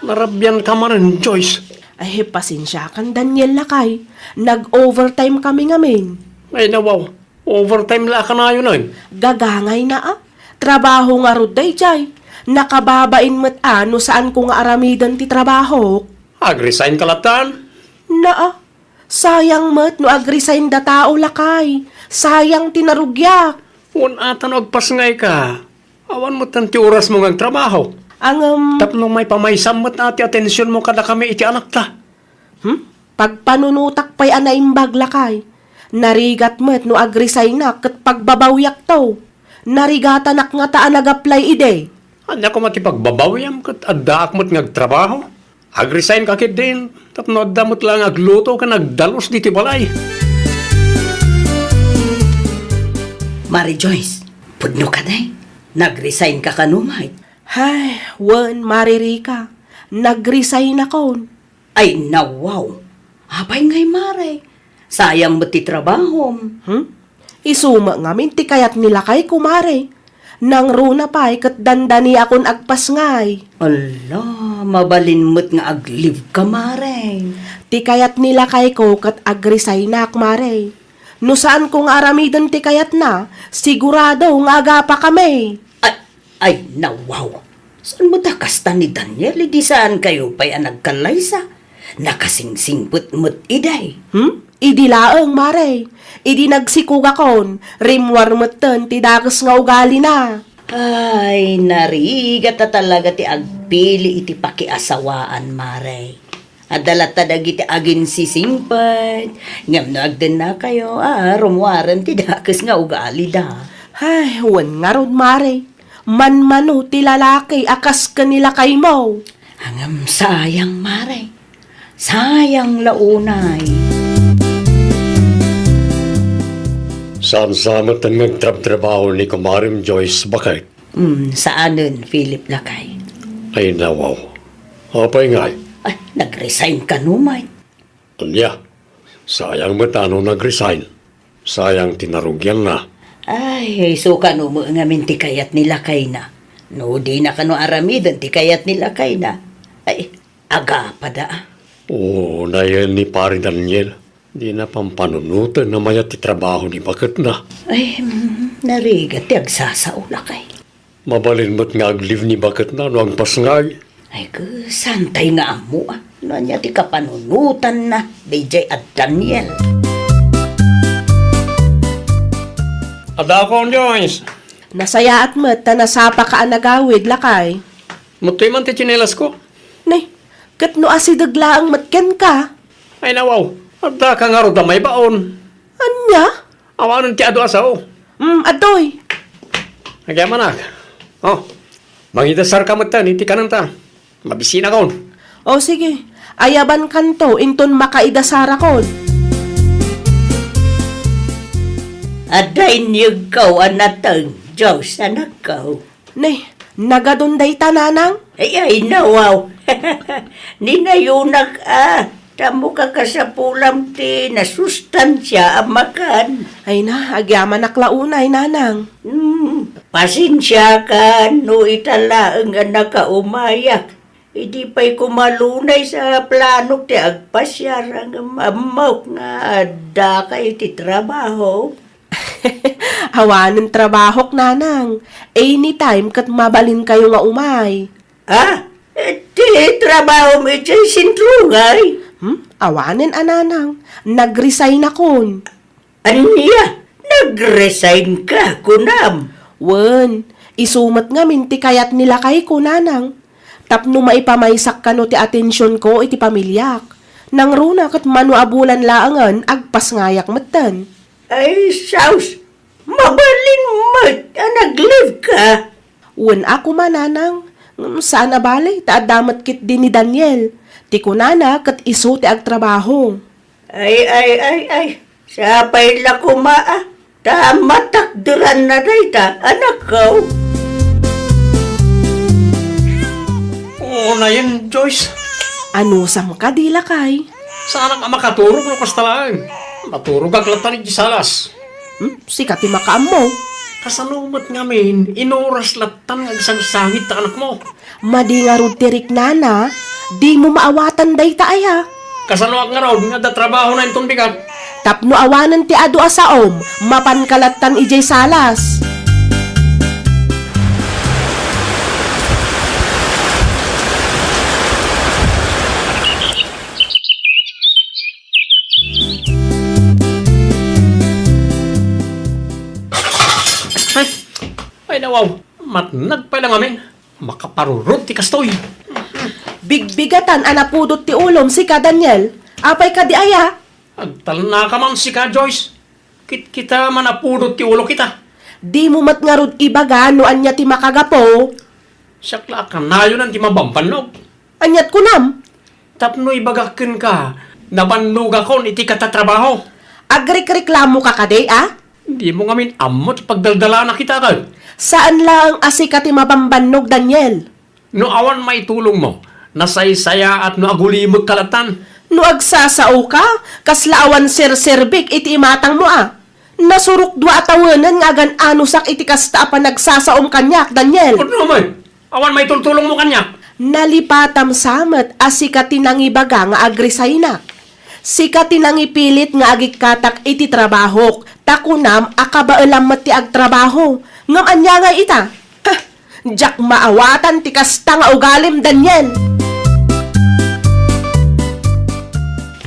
Narabian ka manen, Joyce. Ay, pasensiakan, Daniel, lakay. Nag-overtime kami ngamin. Ay, nawaw. Overtime la a kanayon, ay. Gagangayna, a. Trabaho ngarud daydiay. Nakababain met a no saanko nga aramiden ti trabahok. Ag-resign ka latta? Naa. Sayang met no ag-resign da tao, lakay. Sayang ti narugiak. Wen ata no agpasngay ka. Awan metten ti orasmo nga agtrabaho. Ngem tapno maipamaysam met a ti atensionmo kadakami iti anakta. Hmm? Pagpanunotak pay a naimbag, lakay. Narigat met no ag-resignak ket pagbabawiakto. Narigatanak ngata a nag-apply idi. Ania koma ti pagbabawiam ket addaak met nga agtrabaho? Ag-resign ka ketdin tapno adda met laeng agluto ken agdalus ditoy balay. Mare Joyce, pudno kadi? Nag-resign ka kano met? Hay, wen, Mare Rica. Nag-resign akon. Ay, nawaw. Apay ngay, Mare? Sayang met ti trabahom. Hmm? Isu met ngamin ti kayat ni lakayko, Mare. Nangruna pay ket dandaniakon agpasngay. Ala, mabalin met nga ag-leave ka, Mare. Ti kayat ni lakayko ket ag-resignak, Mare. No saanko nga aramiden ti kayatna, sigurado nga agapakami. Ay, ay, nawaw. Saan met a kasta ni Daniel, idi saankayo pay a nagkallaysa? Nakasingsingpet met idi. Hmm? Idi laeng, Mare. Idi nagsikugakon, rimmuar metten ti dakes nga ugalina. Ay, narigat a talaga ti agpili iti pakiasawaan, Mare. Adda latta dagiti aginsisingpet, ngem no agdennakayo, a, rummuaren ti dakes nga ugalida. Ay, wen ngarud, Mare. Manmano ti lalaki a kas ken ni lakaymo. Ngem sayang, Mare. Sayang la unay. Saan sa met nga agtrabtrabaho ni kumarem Joyce, baket? Hmm, saanen, Philip, lakay. Ay, nawaw. Apay ngay? Ay, nag-resign kano met. Ania? Sayang met a no nag-resign. Sayang ti narugianna. Ay, isu kano met ngamin ti kayat ni lakayna. No dina kano aramiden ti kayat ni lakayna. Ay, agapada. Oo, nayen ni Pare Daniel. Dina pampanunoten a mayat ti trabaho ni baketna. Ay, mm, narigat ti agsasao, lakay. Mabalin met nga ag-leave ni baketna no agpasngay. Ay, ket saantay nga ammo, a, no ania ti kapanunotanna daydiay a Daniel. Adakon, Joyce. Nasayaat met ta nasapaka a nagawid, lakay. Mettoy man ti tsinelasko. Nay, ket no asideg laeng met kenka? Ay, nawaw, addaka ngarud a maibaon. Ania? Awanen ti adu a sao. Mm, adtoy. Agyamanak. Oh, mangidasarka metten iti kanenta. Mabisinakon. O, sige. Ayabankanto inton makaidasarakon. Adda inyegko a nateng, Diyos, anakko. Nay, nagadun dayta, nanang? Ay, ay, nawaw. Ninayunak a, ta ammo kakasapulam ti nasustansia a makan. Ay na, agyamanak la unay, nanang. Hmm, pasensiakan no ita laeng a nakaumayak. Idi pay kumalunay sa planok ti agpasiar, ngem ammok nga addaka iti trabaho. Awanen trabahok, nanang. Anytime ket mabalinkayo nga umay. Ah, ti trabahom idiay sentro ngay? Hmm? Awanen a, nanang. Nag-resignakon. Ania? Nag-resignka, kunam? Wen, isu met ngamin ti kayat ni lakayko, nanang. Tapno maipamaysak kano ti atensionko iti pamiliak. Nangruna ket mano a bulan laengen agpasngayak metten. Ay, sus! Mabalin met a nag-leave ka? Wen a koma, nanang. Ngem saan a bale ta adda met ketdi ni Daniel. Ti kunana ket isu ti agtrabaho. Ay, ay, ay, ay. Sapay la koma, a. Ta matakderanna dayta, anakko. Oo, nayen, Joyce. Anusam kadi, lakay? Saanak a makaturog no kasta laeng. Maturogak latta iti salas. Hmm? Sika ti makaammo. Kasano met ngamin, inuras lattan nga agsangsangit ta anakmo? Madi ngarud ti riknana, dimo maawatan dayta aya. Kasanoak ngarud nga adda trabahona inton bigat? Tapno awanen ti adu a saom, mapanka lattan idiay salas. Ay, ay, nawaw. Matnag pay la ngamin. Makaparurot ti kastoy. Bigbigatan a napudot ti ulom sika, Daniel. Apay kadi aya? Agtalnaka man sika, Joyce. Kitkita man a pudot ti ulok ita. Dimo met ngarud ibaga no ania ti makagapu. Siak la a kanayonan ti mabambannog. Aniat kunam? Tapno ibagak kenka, nabannogakon iti katatrabaho. Agrikreklamoka kadi, a? Dimo ngamin ammo ti pagdaldalanak ita ket. Saan laeng a sika ti mabambannog, Daniel. No awan maitulongmo, nasaysayaat no agulimekka lattan. No agsasaoka, kasla awan serserbik iti imatangmo a. Nasurok dua a tawenen nga agan-anusak iti kasta a panagsasaom kaniak, Daniel. Pudno met, awan maitultulongmo kaniak. Nalipatam sa met a sika ti nangibaga nga agresignak. Sika ti nangipilit nga agikkatak iti trabahok, ta kunam a kabaelam met ti agtrabaho. Ngem ania ngay ita? Ha! Diak maawatan ti kasta nga ugalim, Daniel!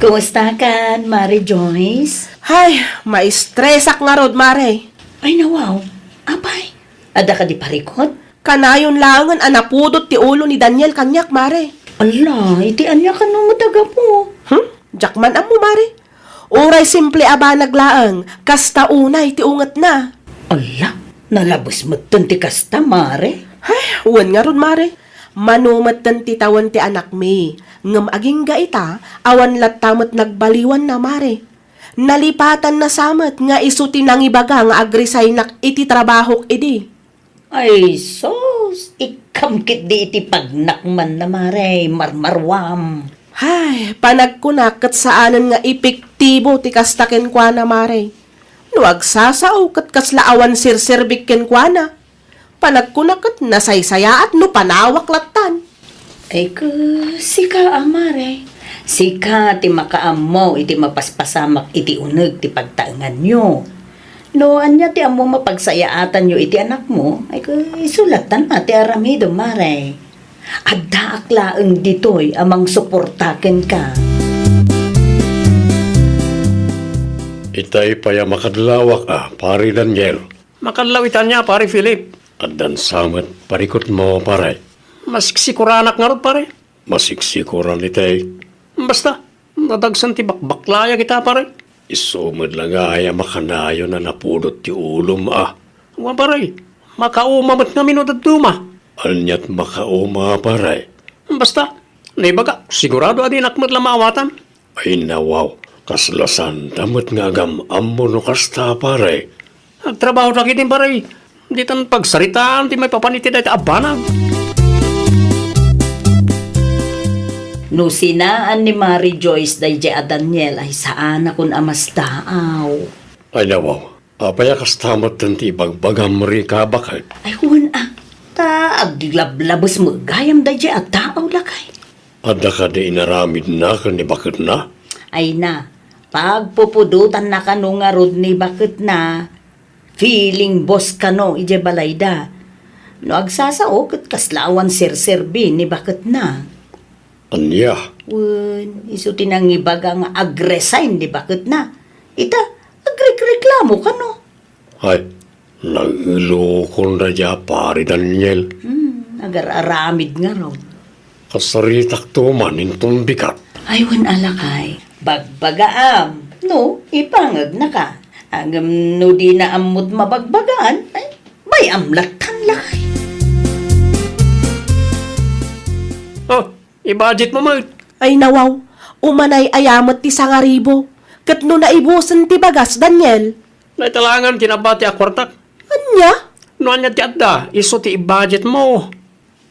Kumustakan, Mare Joyce? Hay, maistresak ngarud, Mare. Ay, nawaw. Apay, adda kadi parikut? Kanayon laengen a napudot ti ulo ni Daniel kaniak, Mare. Ala, iti ania kano met a gapu? Hmm? Diak man ammo, Mare. Uray simple a banag laeng, kasta unay ti ungetna. Ala, nalabes metten ti kasta, Mare. Ay, wen ngarud, Mare. Mano metten ti tawen ti anakmi, ngem agingga ita, awan latta met nagbaliwanna, Mare. Nalipatanna sa met nga isu ti nangibaga nga agresignak iti trabahok idi. Ay, sus! Ikkam ketdi iti pagnakmanna, Mare, marmaruam. Hay, panagkunak ket saanen nga epektibo ti kasta kenkuana, Mare. No agsasao ket kasla awan serserbik kenkuana. Panagkunak ket nasaysayaat no panawak lattan. Ay, ku, sika, Amare. Sika ti makaammo iti mapaspasamak iti uneg ti pagtaenganyo. No ania ti ammo mapagsayaatanyo iti anakmo, ay, ku, isu lattan a ti aramidem, Mare. Addaak laeng ditoy a mangsuporta kenka. Itay pay a makadlawak a, Pare Daniel. Makadlaw ita ania, Pare Philip? Addan sa met parikutmo, pare. Masiksikoranak ngarud, pare. Masiksikoran itay. Basta, nadagsen ti bakbaklayak ita, pare. Isu met la ngay a makanayon a napudot ti ulom a. Wa, pare. Makauma met ngamin no dadduma. Aniat makauma, pare? Basta, naibaga, sigurado a dinak met la maawatan. Ay, nawaw, kasla saanta met nga agam-ammo no kasta, pare. Agtrabaho dagiti, pare. Ditan pagsaritaan ti maipapan iti dayta a banag. No sinaan ni Mari Joyce daydiay a Daniel ay saanakon a masdaaw. Ay, nawaw, apay a kasta metten ti ibagbagam, Rika, baket? Ay, wen a. Ta aglablabes met gayam daydiay a tao, lakay. Adda kadi inaramidna ken ni baketna? Ay na, pagpupudotanna kano ngarud ni baketna, feeling boss kano idiay balayda. No agsasao, ket kasla awan serserbi ni baketna. Ania? Wen, isu ti nangibaga nga agresign ni baketna. Ita, agrekreklamo kano. Ay, nailokon daydiay a Pari Daniel. Hmm, agar-aramid ngarud. Kasaritakto man inton bigat. Ay, wen a lakay. Bagbagaam, no, ipangegnaka. Ngem no dina ammot mabagbagaan, ay, bay-am lattan lakay. Oh, i-budget mo met. Ay, nawaw, umanay-aya met ti sangaribo. Ket no naibusen ti bagas, Daniel? Naitalangan ti nabati a kuartak. Ania? No ania ti adda, isu ti i-budget mo.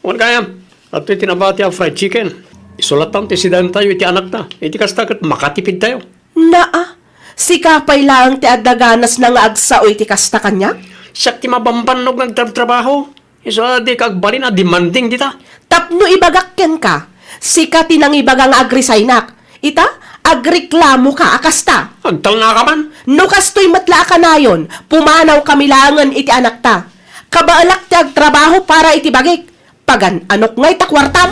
Wen gayam, adtoy ti nabati a fried chicken. Isu lattan ti sidaentayo iti anakta. Iti kasta ket makatipidtayo. Naa, sika pay laeng ti adda ganasna nga agsao iti kasta kaniak? Siak ti mabambannog nga agtrabtrabaho. Isu a dika agbalin a demanding dita. Tapno ibagak kenka, sika ti nangibaga nga agresignak. Ita, agreklamoka a kasta. Agtalnaka man. No kastoy met la a kanayon, pumanawkami laengen iti anakta. Kabaelak ti agtrabaho para iti bagik. Pagan-anok ngay ta kuartam?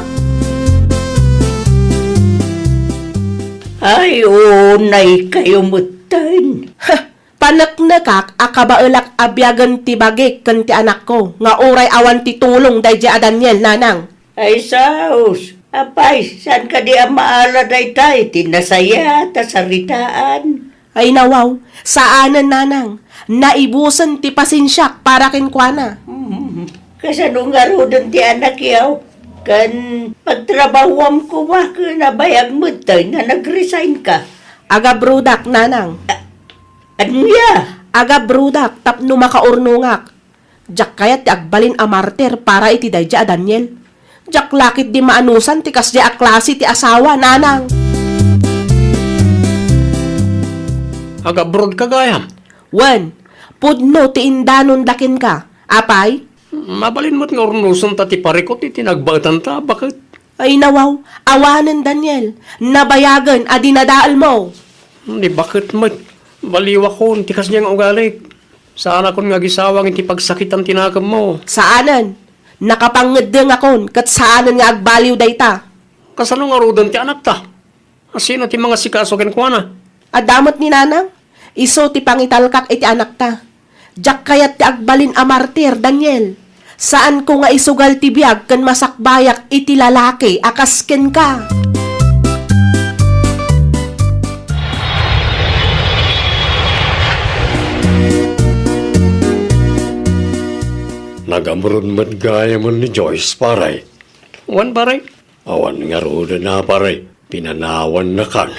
Ay, unay kayo metten. Heh, paneknekak a kabaelak a biagen ti bagik ken ti anakko nga uray awan ti tulong daydiay a Daniel, nanang. Ay, saos! Apay, saan kadi a maala dayta iti nasayaat a saritaan? Ay, nawaw, saanen, nanang. Naibusen ti pasensiak para kenkuana. Hmm, kasano ngaruden ti anakyo? Ken pagtrabahuam koma ken nabayag metten a nag-resignka? Agabrodak, nanang. A-, ania? Agabrodak tapno makaurnongak. Diak kayat ti agbalin a martir para iti daydiay a Daniel. Diak la ketdi maanusan ti kasdiay a klase ti asawa, nanang. Agabrodka gayam? Wen, pudno ti indanonda kenka. Apay? Mabalin met nga urnosenta ti parikut iti nagbaetanta, baket? Ay, nawaw, awanen, Daniel. Nabayagen a dinadaelmo. Ni baket met, baliwakon ti kasdiay nga ugalik. Saanakon nga agisawang iti pagsakitan ti nakemmo. Saanen. Nakapangngeddengakon ket saanen nga agbaliw dayta. Kasano ngaruden ti anakta? Asino ti mangasikaso kenkuana? Adda met ni nanang. Isu ti pangitalkak iti anakta. Diak kayat ti agbalin a martir, Daniel. Saanko nga isugal ti biag ken masakbayak iti lalaki a kas kenka. Nagamrod met gayamen ni Joyce, pare. Wen, pare. Awan ngaruden a, pare. Pinanawannakan.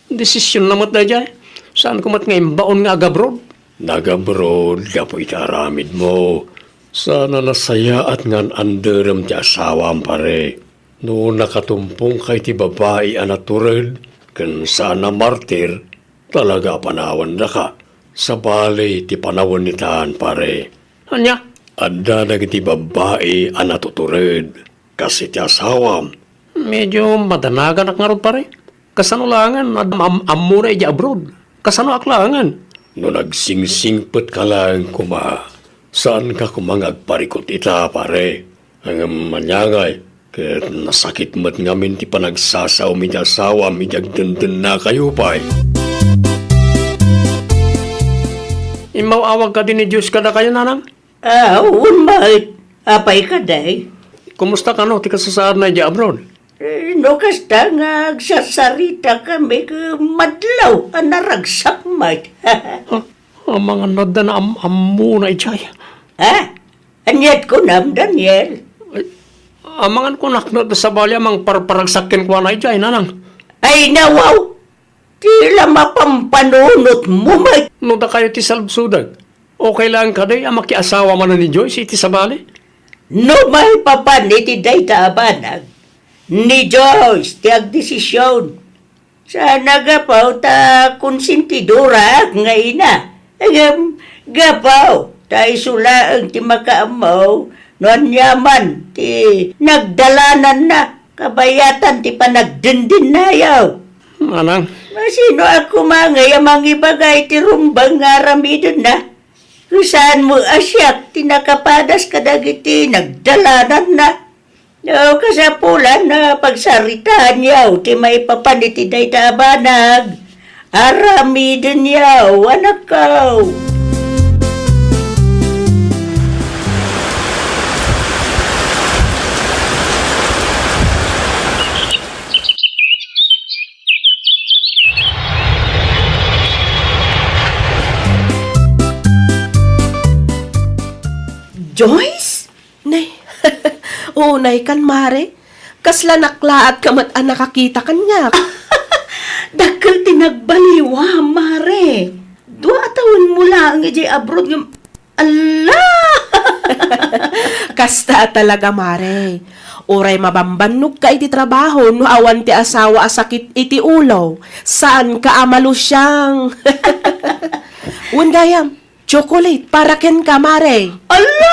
Desisionna met daydiay. Saanko met nga imbaon nga agabroad? Nagabroad gapu iti aramidmo. Saan a nasayaat nga an-anderem ti asawam, pare. No nakatumpongka iti babai a natured ken saan a martir, talaga a panawendaka. Sabali ti panawen itan, pare. Ania? Adda dagiti babbai a natutured, kas iti asawam. Medyo madanaganak ngarud, pare. Kasano laengen, am-, am-, ammona idiay abroad? Kasanoak laengen? No nagsingsingpetka laeng koma, saanka koma nga agparikut ita, pare. Ngem ania ngay, ket nasakit met ngamin ti panagsasaom iti asawam idi agdendennakayo pay. Immaw-awag kadi ni Joyce kadakayo, nanang? Ah, wen met. Apay kadi? Kumusta kano ti kasasaadna idiay abroad? Eh, no kasta nga agsasaritakami ket madlaw a naragsak met. Ah, amangan no adda naam-ammona idiay. Ha? Ania't kunam, Daniel? Ay, amangan kunak no adda sabali a mangparparagsak kenkuana idiay, nanang. Ay, nawaw! Ti la mapampanunotmo met. No dakayo ti saludsodak, okay laeng kadi a makiasawa manen ni Joyce iti sabali? No maipapan iti dayta a banag, ni Joyce ti agdesision. Saan a gapu ta konsentidoraak nga ina. Ngem gapu ta isu laeng ti makaammo no aniaman ti nagdalananna kabayatan ti panagdendennakayo. Manang. Sinoak koma ngay a mangibaga iti rumbeng nga aramidenna? Saan met a siak ti nakapadas kadagiti nagdalananna. No kasapulan a pagsaritaanyo ti maipapan iti dayta a banag, aramidenyo, anakko. Joyce? Nay, unay kan, Mare. Kasla naklaatka met a nakakita kaniak. Dakkel ti nagbaliwam, Mare. Dua a tawenmo laeng idiay abroad ngem, ala! Kasta a talaga, Mare. Uray mabambannogka iti trabaho no awan ti asawa a sakit iti ulo, saanka a malusiang. Wen gayam, chocolate para kenka, Mare. Ala!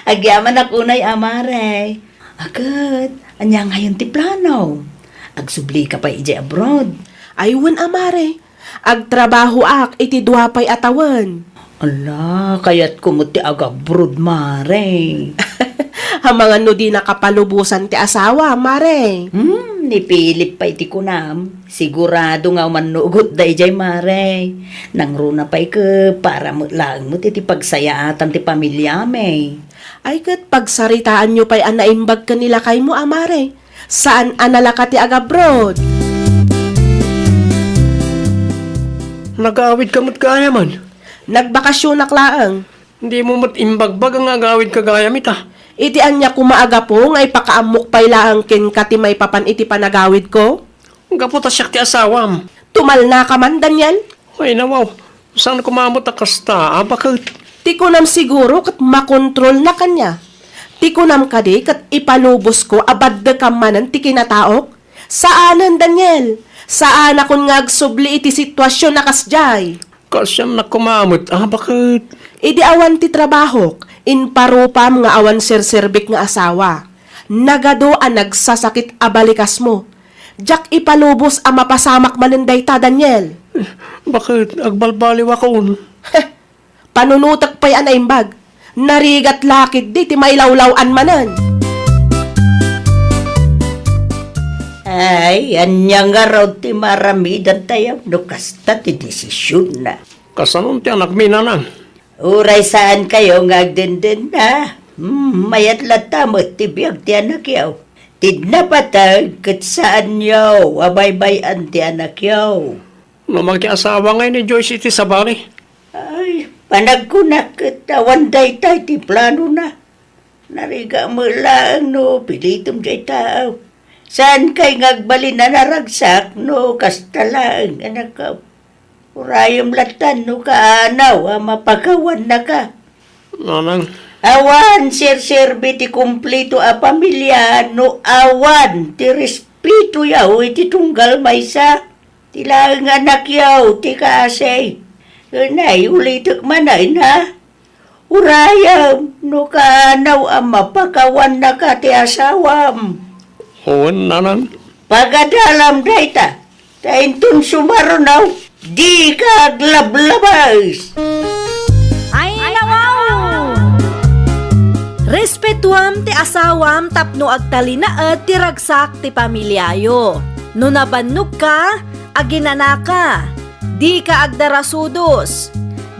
Agyamanak unay a, Mare. Ket, ania ngayon ti plano? Agsublika pay idiay abroad? Ay, wen a, Mare. Agtrabahoak iti dua pay a tawen. Ala, kayatko met ti agabroad, Mare. Amangan no dinaka palubosan ti asawa, Mare. Hmm, ni Philip pay ti kunam. Sigurado nga umannugot daydiay, Mare. Nangruna pay ket para met laeng met iti pagsayaatan ti pamiliami. Ay ket pagsaritaanyo pay a naimbag ken ni lakaymo a, Mare. Saan a nalaka ti agabroad. Nagaawidka met gayam. Nagbakasionak laeng. Dimo met imbagbag nga agaawidka gayam ita. Iti ania koma a gapu nga ipakaammok pay laeng kenka ti maipapan iti panagawidko? Gapu ta siak ti asawam. Tumalnaka man, Daniel? Ay, nawaw. Saan koma met a kasta, a baket? Ti kunam siguro ket makontrolnak ania. Ti kunam kadi ket ipalubosko a baddekam manen ti kinataok? Saanen, Daniel. Saanakon nga agsubli iti situasion a kasdiay. Kaasiannak koma met, a baket? Idi awan ti trabahok, imparupam nga awan serserbik nga asawa. Nagadu a nagsasakit a balikasmo. Diak ipalubos a mapasamak manen dayta, Daniel. Baket, agbalbaliwakon? Heh, panunotek pay a naimbag. Narigat la ketdi ti mailawlaw-an manen. Ay, ania ngarud ti maaramidantayo no kasta ti desisionna? Kasanon ti anakmi, nanang? Uray saankayo nga agdendenna, hmm, mayat latta met ti biag ti anakyo. Ti napateg ket saanyo a baybay-an ti anakyo. No makiasawa ngay ni Joyce iti sabali? Ay, panagkunak ket awan dayta iti planona. Narigat met laeng no pilitem dayta. Saankay nga agbalin a naragsak no kasta laeng, anakko. Urayem lattan no kaanaw a mapakawannaka. Nanang. Awan serserbi ti kumpleto a pamilia no awan ti respetoyo iti tunggal maysa. Ti laeng anakyo ti kaasi. Ken ay, ulitek manen, ha? Urayem no kaanaw a mapakawannaka ti asawam. Wen, nanang. Pagadalam dayta, ta inton sumaruno, dika aglablabes. Ay, nawaw! Respetuam ti asawam tapno agtalinaed ti ragsak ti pamiliayo. No nabannogka, aginanaka. Dika agdarasudos.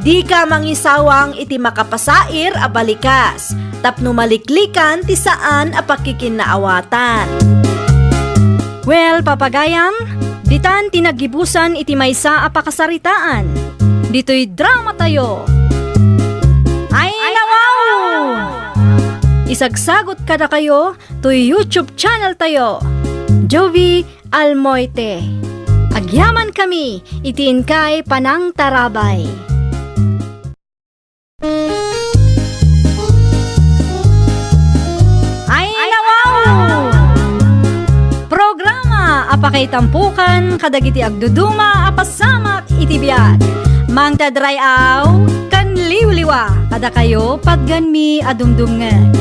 Dika mangisawang iti makapasair a balikas, tapno maliklikan ti saan a pakkikinnaawatan. Well, papagayam, ditan ti naggibusan iti maysa a pakasaritaan. Ditoy dramatayo. Ay, nawaw! Isagsagot kadakayo toy YouTube channel tayo, Jovi Almoite. Agyamankami iti inkay panangtarabay. Ay, nawaw! Programa a pakaitampukan kadagiti agduduma a pasamak iti biag. Mangted ray-aw ken liwliwa kadakayo, patganmi a dumdumngeg.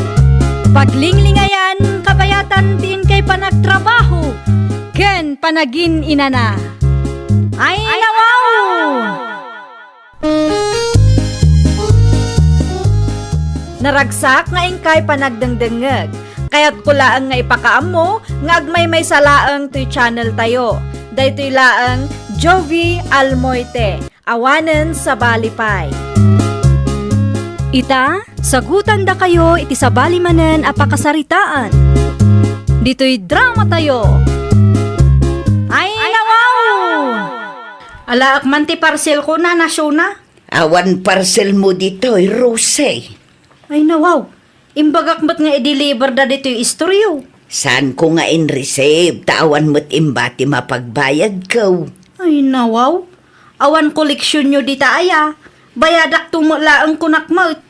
Paglinglingayan, kabayatan ti inkay panagtrabaho ken panagin-inana. Ay, nawaw! Naragsak nga inkay panagdengdengngeg. Kayatko laeng nga ipakaammo nga agmaymaysa laeng toy channel tayo. Daytoy laeng Jovi Almoite, awanen sabali pay. Ita, sagutandakayo iti sabali manen a pakasaritaan. Ditoy dramatayo. Ay, nawaw! Alaek man ti parcelko, Nana Shona. Awan parcelmo ditoy, Rose. Ay, nawaw. Imbagak met nga i-deliver da ditoy istoryo. Saanko nga in-receive, ta awan met imbati mapagbayadko. Ay, nawaw. Awan koleksionyo dita aya. Bayadakto met laeng kunak met.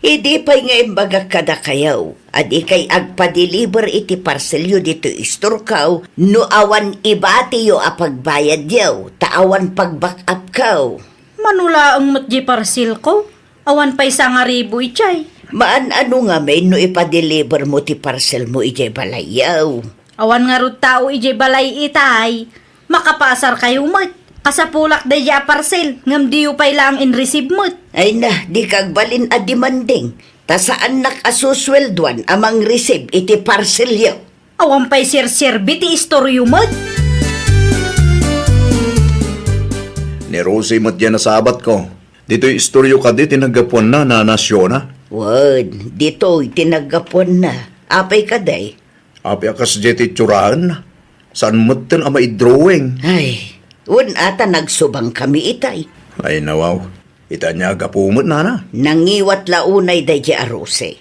Idi pay nga imbagak kadakayo a dikay agpa-deliver iti parcelyo ditoy istorko no awan ibatiyo a pagbayadyo, ta awan pag-back upko. Mano laeng met di parcelko? Awan pay sangaribu idiay. Maan-ano ngamin no ipa-delivermo ti parcelmo idiay balayyo? Awan ngarud tao idiay balay itay. Makapasarkayo met. Kasapulak daydiay a parcel, ngem diyo pay laeng in-receive met. Ay na, dika agbalin a demanding. Ta saannak a susueldoan a mang-receive iti parcelyo. Awan pay serserbi ti istoryo met. Ni Rosie met diay nasabatko. Ditoy istoryo kadi ti naggapuanna, Nana Shona? Wen, ditoy ti naggapuanna. Apay kadi? Apay a kasdiay ti itsurana? Saan metten a maidrawing? Ay, wen a ta nagsubangkami itay. Ay, nawaw. Ita ania a gapu met, Nana? Nangiwat la unay daydiay a Rosie.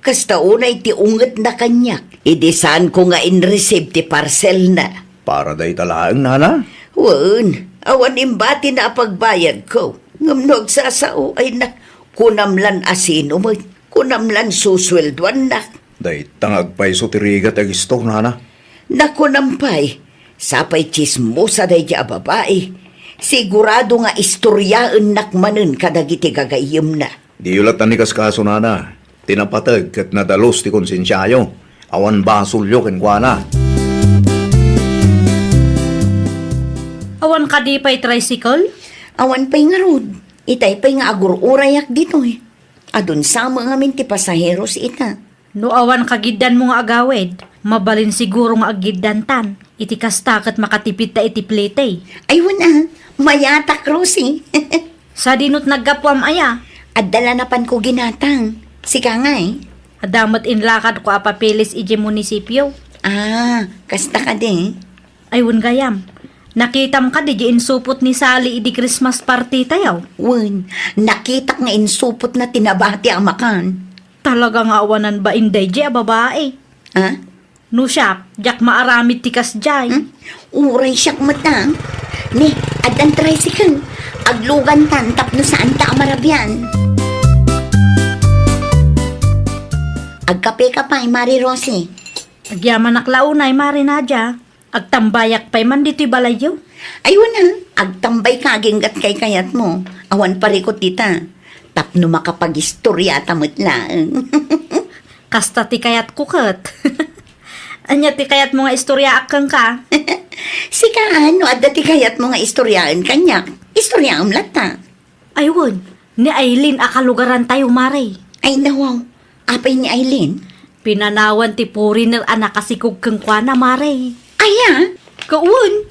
Kasta unay ti ungetna kaniak, idi saanko nga in-receive ti parcelna. Para dayta laeng, Nana? Wen, awan imbatina a pagbayadko. Ngem no agsasao, ay na, kunam lan a sino met. Kunam lan susueldoannak. Dayta nga agpayso ti rigat a gistor, Nana. Nakunam pay, sapay tsismosa daydiay a babai. Sigurado nga istoriaennak manen kadagiti gagayyemna. Diyo latta ni kaskaso, Nana. Ti napateg ket nadalus ti konsensiayo. Awan basolyo kenkuana. Awan kadi pay tricycle? Awan pay ngarud. Itay pay nga agur-urayak ditoy. Adun sa met ngamin ti pasaheros ita. No awan kagiddanmo nga agawid, mabalin siguro nga aggiddantan. Iti kasta ket makatipidta iti plete. Ay, wen a, mayatak, Rosie. Sadino ti naggapuam aya? Adda la napanko ginatang. Sika ngay? Adda met inlakadko a papeles idiay munisipio. Ah, kasta kadi? Ay, wen gayam. Nakitam kadi diay insupot ni Sally idi Christmas party tayo? Wen, nakitak nga insupotna ti nabati a makan. Talaga nga awanan bain daydiay a babai. Ah? No siak, diak maaramid ti kasdiay. Hmm? Uray siak met a. Ni, Addan tricycle. Aglugantan tapno saanta a marabian. Agkapeka pay, Mari Rosie. Agyamanak la unay, Mari Nadia. Agtambayak pay man ditoy balayyo. Ay, wen a, agtambayka aginggat kaykayatmo. Awan parikut dita. Tapno makapagistoriata met laeng. Kasta ti kayatko ket. Ania ti kayatmo nga istoriaak kenka? Sika, no adda ti kayatmo nga istoriaen kaniak, istoriaem latta. Ay, wen, ni Aileen a kalugarantayo, Mare. Ay, nawaw. Apay ni Aileen? Pinanawan ti foreigner a nakasikog kenkuana, Mare. Aya? Kaun,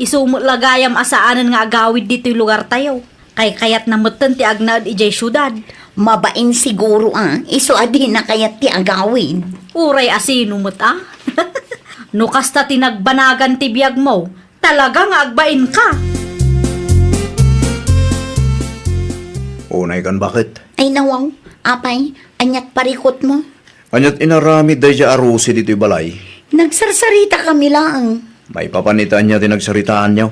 isu met la gayam a saanen nga agawid ditoy lugartayo. Kaykayatna metten ti agnaed idiay siudad. Mabain siguro a, isu a dina kayat ti agawid. Uray a sino met a? No kasta ti nagbanagan ti biagmo, talaga nga agbainka. Unay kan baket. Ay, nawaw. Apay, aniat parikutmo? Aniat inaramid daydiay a Rosie ditoy balay? Nagsarsaritakami laeng. Maipapan iti ania ti nagsaritaanyo?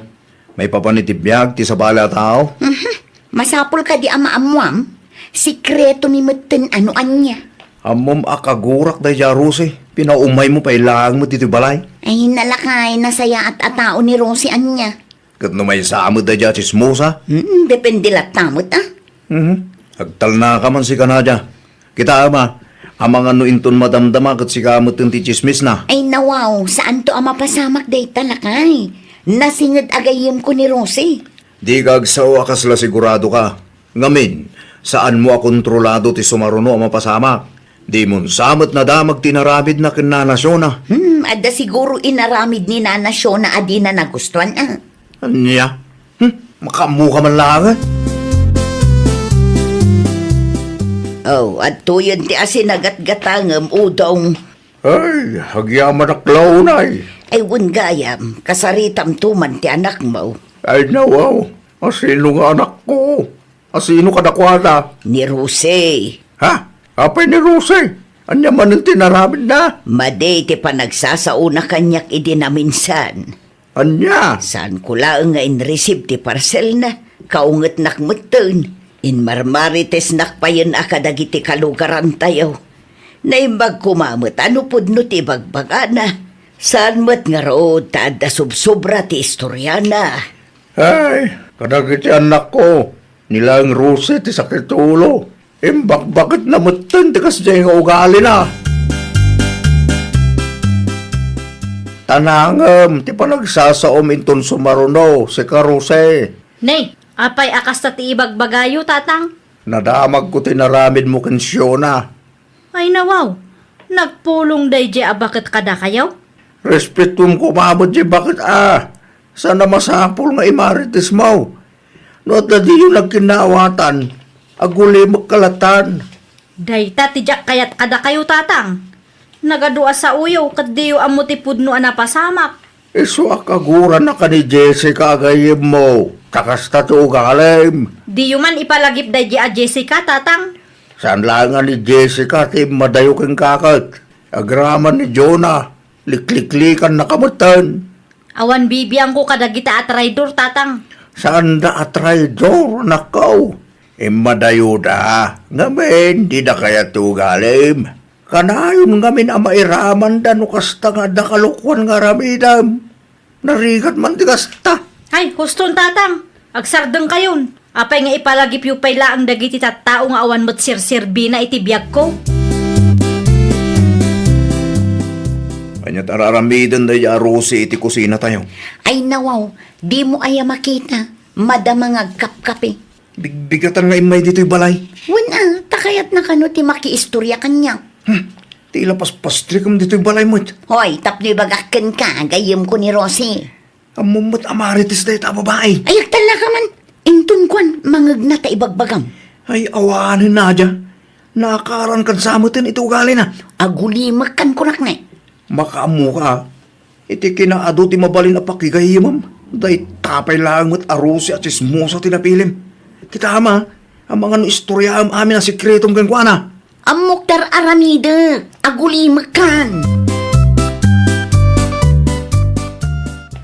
Maipapan iti biag ti sabali a tao? Mhm. Masapul kadi a maammuam? Sikretomi metten a no ania. Ammom a kagurak daydiay a Rosie. Pinaumaymo pay laeng met ditoy balay. Ay, nalakay, nasayaat a tao ni Rosie ania. Ket no maysa met daydiay a tsismosa? Hmm, depende latta met a. Mhm. Agtalnaka man sika, Nadia. Kitaem a, amangan no inton madamdama ket sika met ti tsismisna. Ay, nawaw, saanto a mapasamak dayta, lakay. Nasinged a gayyemko ni Rosie. Dika agsao a kasla siguradoka. Ngamin, saanmo a kontrolado ti sumaruno a mapasamak. Dimon sa met nadamag ti inaramidna ken Nana Shona. Hmm, adda siguro inaramid ni Nana Shona a dina nagustuan, a. Ania? Hmm, makaammoka man laeng, a? Oh, adtoyen ti asinagatgatangem, Udong. Ay, agyamanak la unay. Ay, wen gayam, kasaritamto man ti anakmo. Ay, nawaw, a sino nga anakko? A sino kadakuada? Ni Rosie. Ha? Apay ni Rosie? Ania manen ti inaramidna? Madi ti panagsasaona kaniak idi naminsan. Ania? Saanko laeng nga inreceive ti parcelna, kaungetnak metten. Inmarmaritesnak payen a kadagiti kalugarantayo. Naimbag koma met a no pudno ti ibagbagana. Saan met ngarud ta adda sobsobra ti istoriana. Ay, kadagiti annakko, ni laeng Rosie ti sakit ti ulo. Imbakbaketna metten ti kasdiay nga ugalina. Tanangem ti panagsasaom inton sumaruno, sika Rosie. Ne, apay a kasta ti ibagbagayo, Tatang? Nadamagko ti inaramidmo ken Shona. Ay, nawaw, nagpulong daydiay a baket kadakayo? Respetuem koma met diay baket a. Saan a masapul nga imaritesmo. No adda diyo nagkinnaawatan, agulimekka latan. Dayta ti diak kayat kadakayo, Tatang. Nagadu a saoyo ket diyo ammo ti pudno a napasamak. Isu a kaguranaka ni Jessica a gayyemmo, ta kasta ti ugalim. Diyo man ipalagip daydiay a Jessica, Tatang. Saan laeng a ni Jessica ti immadayo kenka ket. Agraman ni Jonah, likliklikaannaka metten. Awan bibiangko kadagita a traidor, Tatang. Saanda a traidor, anakko. Immadayoda, ngamin, dida kayat ti ugalim. Kanayon ngamin a mairamanda no kasta nga adda kalokuan nga aramidem. Narigat man ti kasta. Ay, huston, Tatang. Agsardengkayon. Apay nga ipalagipyo pay laeng dagiti tattao nga awan met serserbina iti biagko? Ania ti ar-aramiden daydiay a Rosie iti kusinatayo? Ay, nawaw, dimo aya makita. Madama nga agkapkapi. Bigbigatan nga immay ditoy balay. Wen a, ta kayatna kano ti makiistoria kaniak. Hmm, ti ila paspastrikem ditoy balay met. Hoy, tapno ibagak kenka, gayyemko ni Rosie. Ammom met a marites dayta a babai. Ay, agtallaka man. Inton kuan, mangegna ta ibagbagam. Ay, awanen, Nadia. Naakaran kan sa meten iti ugalina. Agulimekkan kunak ne. Makaammoka, iti kinaadu ti mabalin a pakigayyemem, dayta pay laeng met a Rosie a tsismosa ti napilim. Kitaem a, amangan no istoriaem amin a sekretom kenkuana. Ammok ti ar-aramidek, agulimekkan.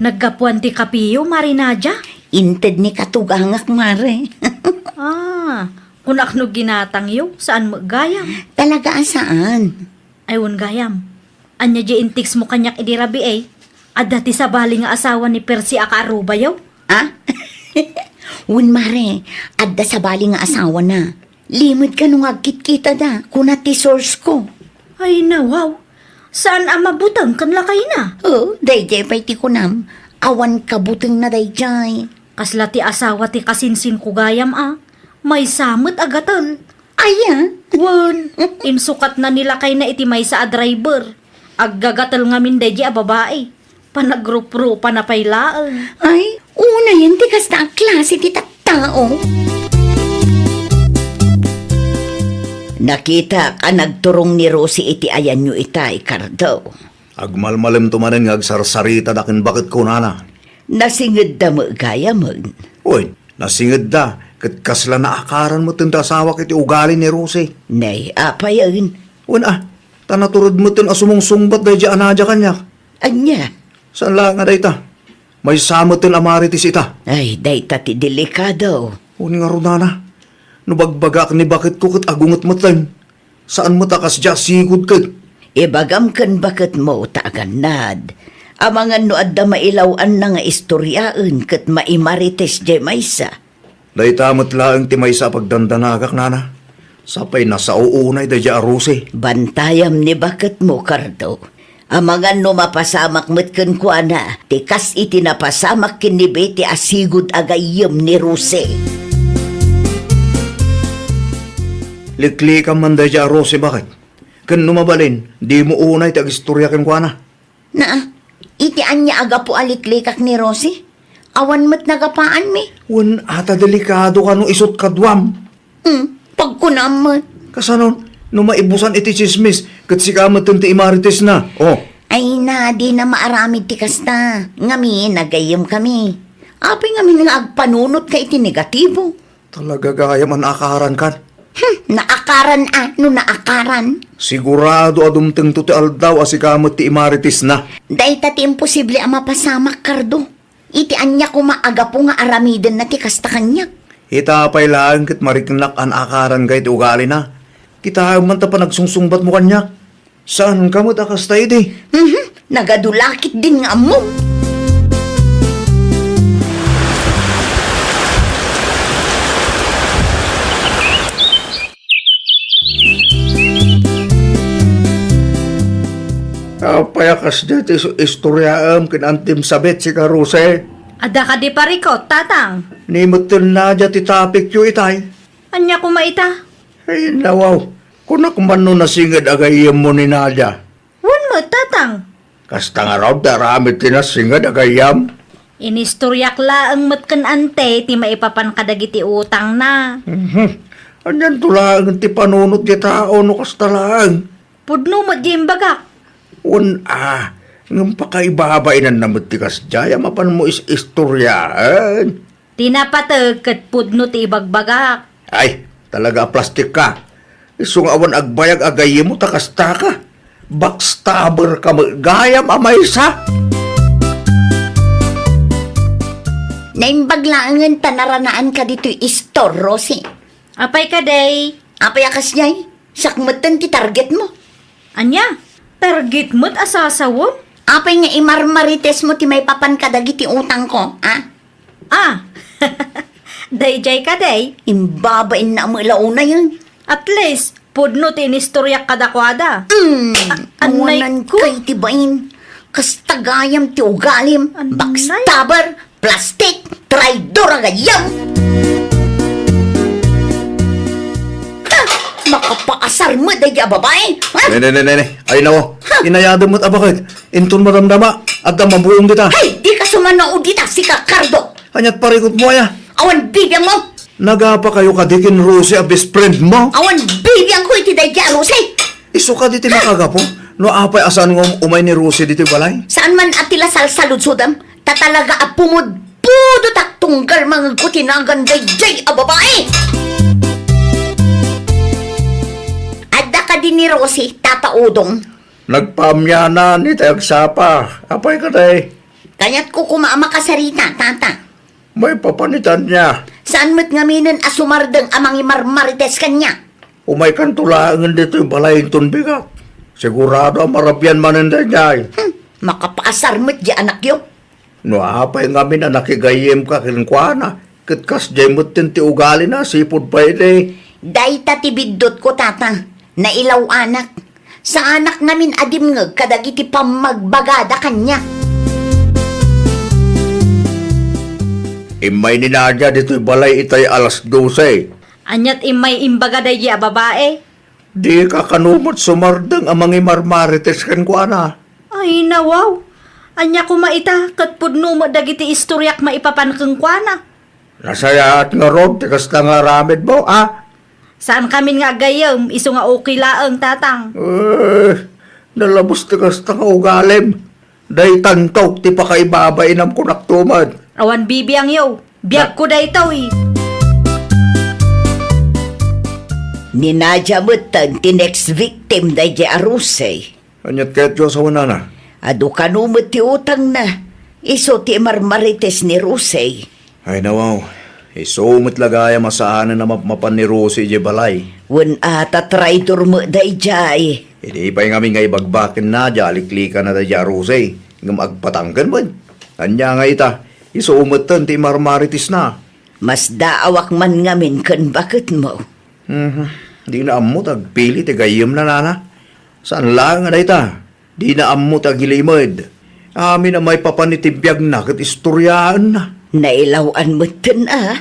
Naggapuan ti kapiyo, Mari Nadia? Inted ni katugangak, mare. Ah, kunak no ginatangyo, saan met gayam? Talaga a saan. Ay, wen gayam. Ania diay in-text mo kaniak idi rabii? Adda ti sabali nga asawa ni Percy a kaarubayo? Ah? Wen, mare, adda sabali nga asawana. Limed kano nga agkitkitada, kuna ti source ko. Ay, nawaw. Saan a mabuteng ken lakayna? Oh, daydiay pay ti kunam. Awan kabutengna daydiay. Kasla ti asawa ti kasinsinko gayam a. Maysa met a gatel. Aya? Wen, insukatna ni lakayna iti maysa a driver. Aggagatel ngamin daydiay a babai. Panagruprupa na pay laeng. Ay, unayen ti kasta a klase ti tattao. Nakitak a nagturong ni Rosie iti ayanyo itay, Cardo. Agmalmalemto manen nga agsarsarita da ken baketko, nana. Nasingedda met gayamen. Wen, nasingedda, ket kasla naakaran metten ti asawak iti ugali ni Rosie. Nay, apayen? Wen a, ta natured metten a sumungsungbat daydiay a nadia kaniak. Ania? Saan la nga dayta. Maysa metten a marites ita. Ay, dayta ti delikado. Wen ngarud, nana, no bagbagaak ni baketko ket agunget metten. Saan met a kasdiay a sigud ket. Ibagam ken baketmo ta agannad. Amangan no adda mailaw-anna nga istoriaen ket maimarites diay maysa. Dayta met laeng ti maysa a pagdandanagak, nana. Sapay nasao unay daydiay a Rosie. Bantayam ni baketmo, Cardo. Amangan no mapasamak met kenkuana ti kas iti napasamak ken ni Betty a sigud a gayyem ni Rosie. Liklikam man daydiay a Rosie, baket? Ken no mabalin, dimo unay ti agistoria kenkuana. Naa, iti ania a gapu a liklikak ni Rosie? Awan met nagapaanmi. Wen, a ta delikado kano isut' kaduam. Hmm, pagkunam met. Kasano, no maibusan iti tsismis, ket sika metten ti imaritesna? Oh. Ay na, dina maaramid ti kasta. Ngamin, agayyemkami. Apay ngamin nga agpanunotka iti negatibo? Talaga gayam a naakarankan. Hmm, naakaran a, no naakaran. Sigurado a dumtengto ti aldaw a sika met ti imaritesna. Dayta ti imposible a mapasamak, Cardo. Iti ania koma a gapu nga aramidenna ti kasta kaniak? Ita pay laeng ket mariknak a naakaranka iti ugalina. Kitaem man ta panagsungsungbatmo kaniak. Saanka met a kasta idi? Mhm, nagadu la ketdin nga ammom. Apay a kasdiay ti is-, istoriaem ken antim sabit, sika, Rosie? Adda kadi parikut, Tatang? Ni metten Nadia ti topicyo itay. Ania koma ita? Ay, nawaw. Kunak man no nasinged a gayyemmo ni Nadia. Wen met, Tatang. Kasta ngarud ti aramid ti nasinged a gayyem? Inistoriak laeng met ken Ante ti maipapan kadagiti utangna. Mhm. Anianto laeng ti panunot ti tao no kasta laeng? Pudno met diay imbagak. Wen a, ngem pakaibabainanna met ti kasdiay a mapanmo is-istoriaen. Ti napateg ket pudno ti ibagbagak. Ay, talaga a plastikka. Isu nga awan agbayag a gayyemmo ta kastaka. Backstabber ka met gayam a maysa. Naimbag laengen ta naranaanka ditoy istor, Rosie. Apay kadi? Apay a kasdiay? Siak metten ti targetmo. Ania? Target met a sasawem? Apay nga imarmaritesmo ti maipapan kadagiti utangko, a? Ah! Daydiay kadi? Imbabainna met la unayen. At least, pudno ti inistoriak kadakuada. Mm, a-, anay awanan ko. Kay ti bain. Kasta gayam ti ugalim. Anay. Backstabber. Plastik! Traidor a gayyem! Ha! Makapaasar met daydi a babai, ha? Ne, ne, ne, ne, ne. Ay, nao. Ha? Inayadem met a baket. Inton madamdama, adda mabuong dita. Hay, dika sumannao dita, sika Cardo. Aniat parikutmo aya? Awan bibiangmo. Nagapakayo kadi ken Rosie a best friend mo? Awan bibiangko iti daydi a Rosie. Isu kadi ti makagapu no apay a saan nga um-, umay ni Rosie ditoy balay? Saan man a ti la salsaludsodem? Ta talaga a pumudpudotak tunggal mangegko ti nagan daydiay a babai! Adda kadi ni Rosie, Tata Udong? Nagpaamyanan itay agsapa. Apay kadi? Kayatko koma a makasarita, Tata. Maipapan ita ania? Saan met ngaminen a sumardeng a mangimarmarites kaniak? Umaykanto laengen ditoy balay inton bigat. Sigurado a marabian manen daydiay. Hmm, makapaasar met diay anakyo. No apay ngamin a nakigayyemka kenkuana, ket kasdiay metten ti ugalina, sipud pay idi. Dayta ti biddutko, Tata. Nailaw-anak. Saanak ngamin a dimngeg kadagiti pammagbagada kaniak. Immay ni Nadia ditoy balay itay alas dose. Aniat immay imbaga daydiay a babai? Dika kano met sumardeng a mangimarmarites kenkuana. Ay, nawaw. Ania koma ita, ket pudno met dagiti istoriak maipapan kenkuana. Nasayaat ngarud ti kasta nga aramidmo, a? Saankamin nga agayyem, isu nga okay laeng, Tatang. Eh, nalabos ti kasta nga ugalim. Daytanto ti pakaibabainam kunakto met. Awan bibiangyo. Biagko daytoy. Ni Nadia metten ti next victim daydiay a Rose. Aniat kayatyo a sawen, nana? Adu kano met ti utangna. Isu ti imarmarites ni Rose. Ay, nawaw. Isu met la gayam a saanen a mapmapan ni Rose idiay balay. Wen a ta traidor met daydiay. Idi pay ngamin nga ibagbaken Nadia a liklikanna daydiay a Rose, ngem agpatangken met. Ania nga ita, isu metten ti imarmaritesna. Masdaawak man ngamin ken baketmo. Mhm. Dina ammo ti agpili ti gayyemna, nana. Saan laeng a dayta. Dina ammo ti agilimed. Amin a maipapan iti biagna ket istoriaenna. Nailaw-an metten a.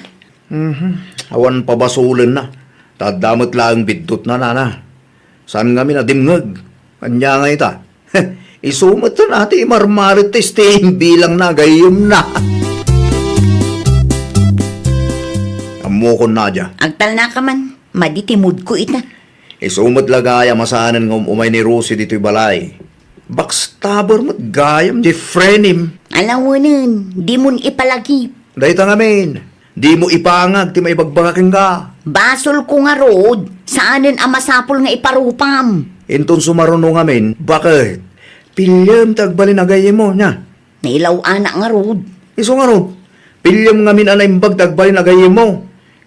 Mhm. Awan pabasolenna. Ta adda met laeng biddutna, nana. Saan ngamin a dimngeg. Ania nga ita? Isu metten a ti imarmarites ti imbilangna a gayyemna. Ammokon, Nadia. Agtalnaka man. Madi ti moodko ita. Isu met la gayam a saanen nga um-umay ni Rosie ditoy balay. Backstabber met gayam, Jeffrenim. Alawenen, dimon ipalagip. Dayta ngamin, dimo ipangag ti maibagbaga kenka. Basolko ngarud, saanen a masapul nga iparupam. Inton sumaruno ngamin, baket, piliem ti agbalin a gayyemmo, nia? Nailaw-anak ngarud. Isu ngarud, piliem ngamin a naimbag ti agbalin a gayyemmo,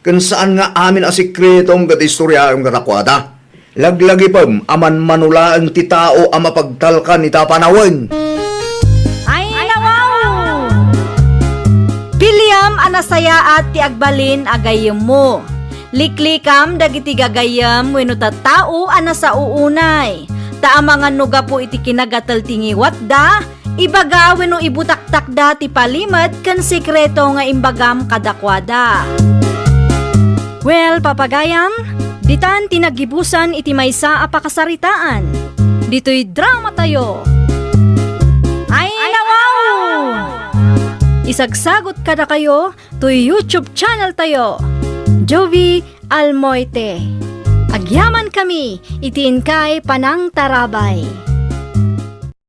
ken saan nga amin a sekretom ket istoriaem kadakuada. Laglagipem a manmano laeng ti tao a mapagtalkan ita a panawen. Ay, nawaw! Piliem a nasayaat ti agbalin a gayyemmo. Liklikam dagiti gagayyem wenno tattao a nasao unay. Ta amangan no gapu iti kinagatel ti ngiwatda, ibaga wenno ibutaktakda ti palimed ken sekreto nga imbagam kadakuada. Well, papagayam, ditan ti naggibusan iti maysa a pakasaritaan. Ditoy dramatayo. Ay, nawaw! Isagsagot kadakayo toy YouTube channel tayo, Jovie Almoite. Agyamankami iti inkay panangtarabay.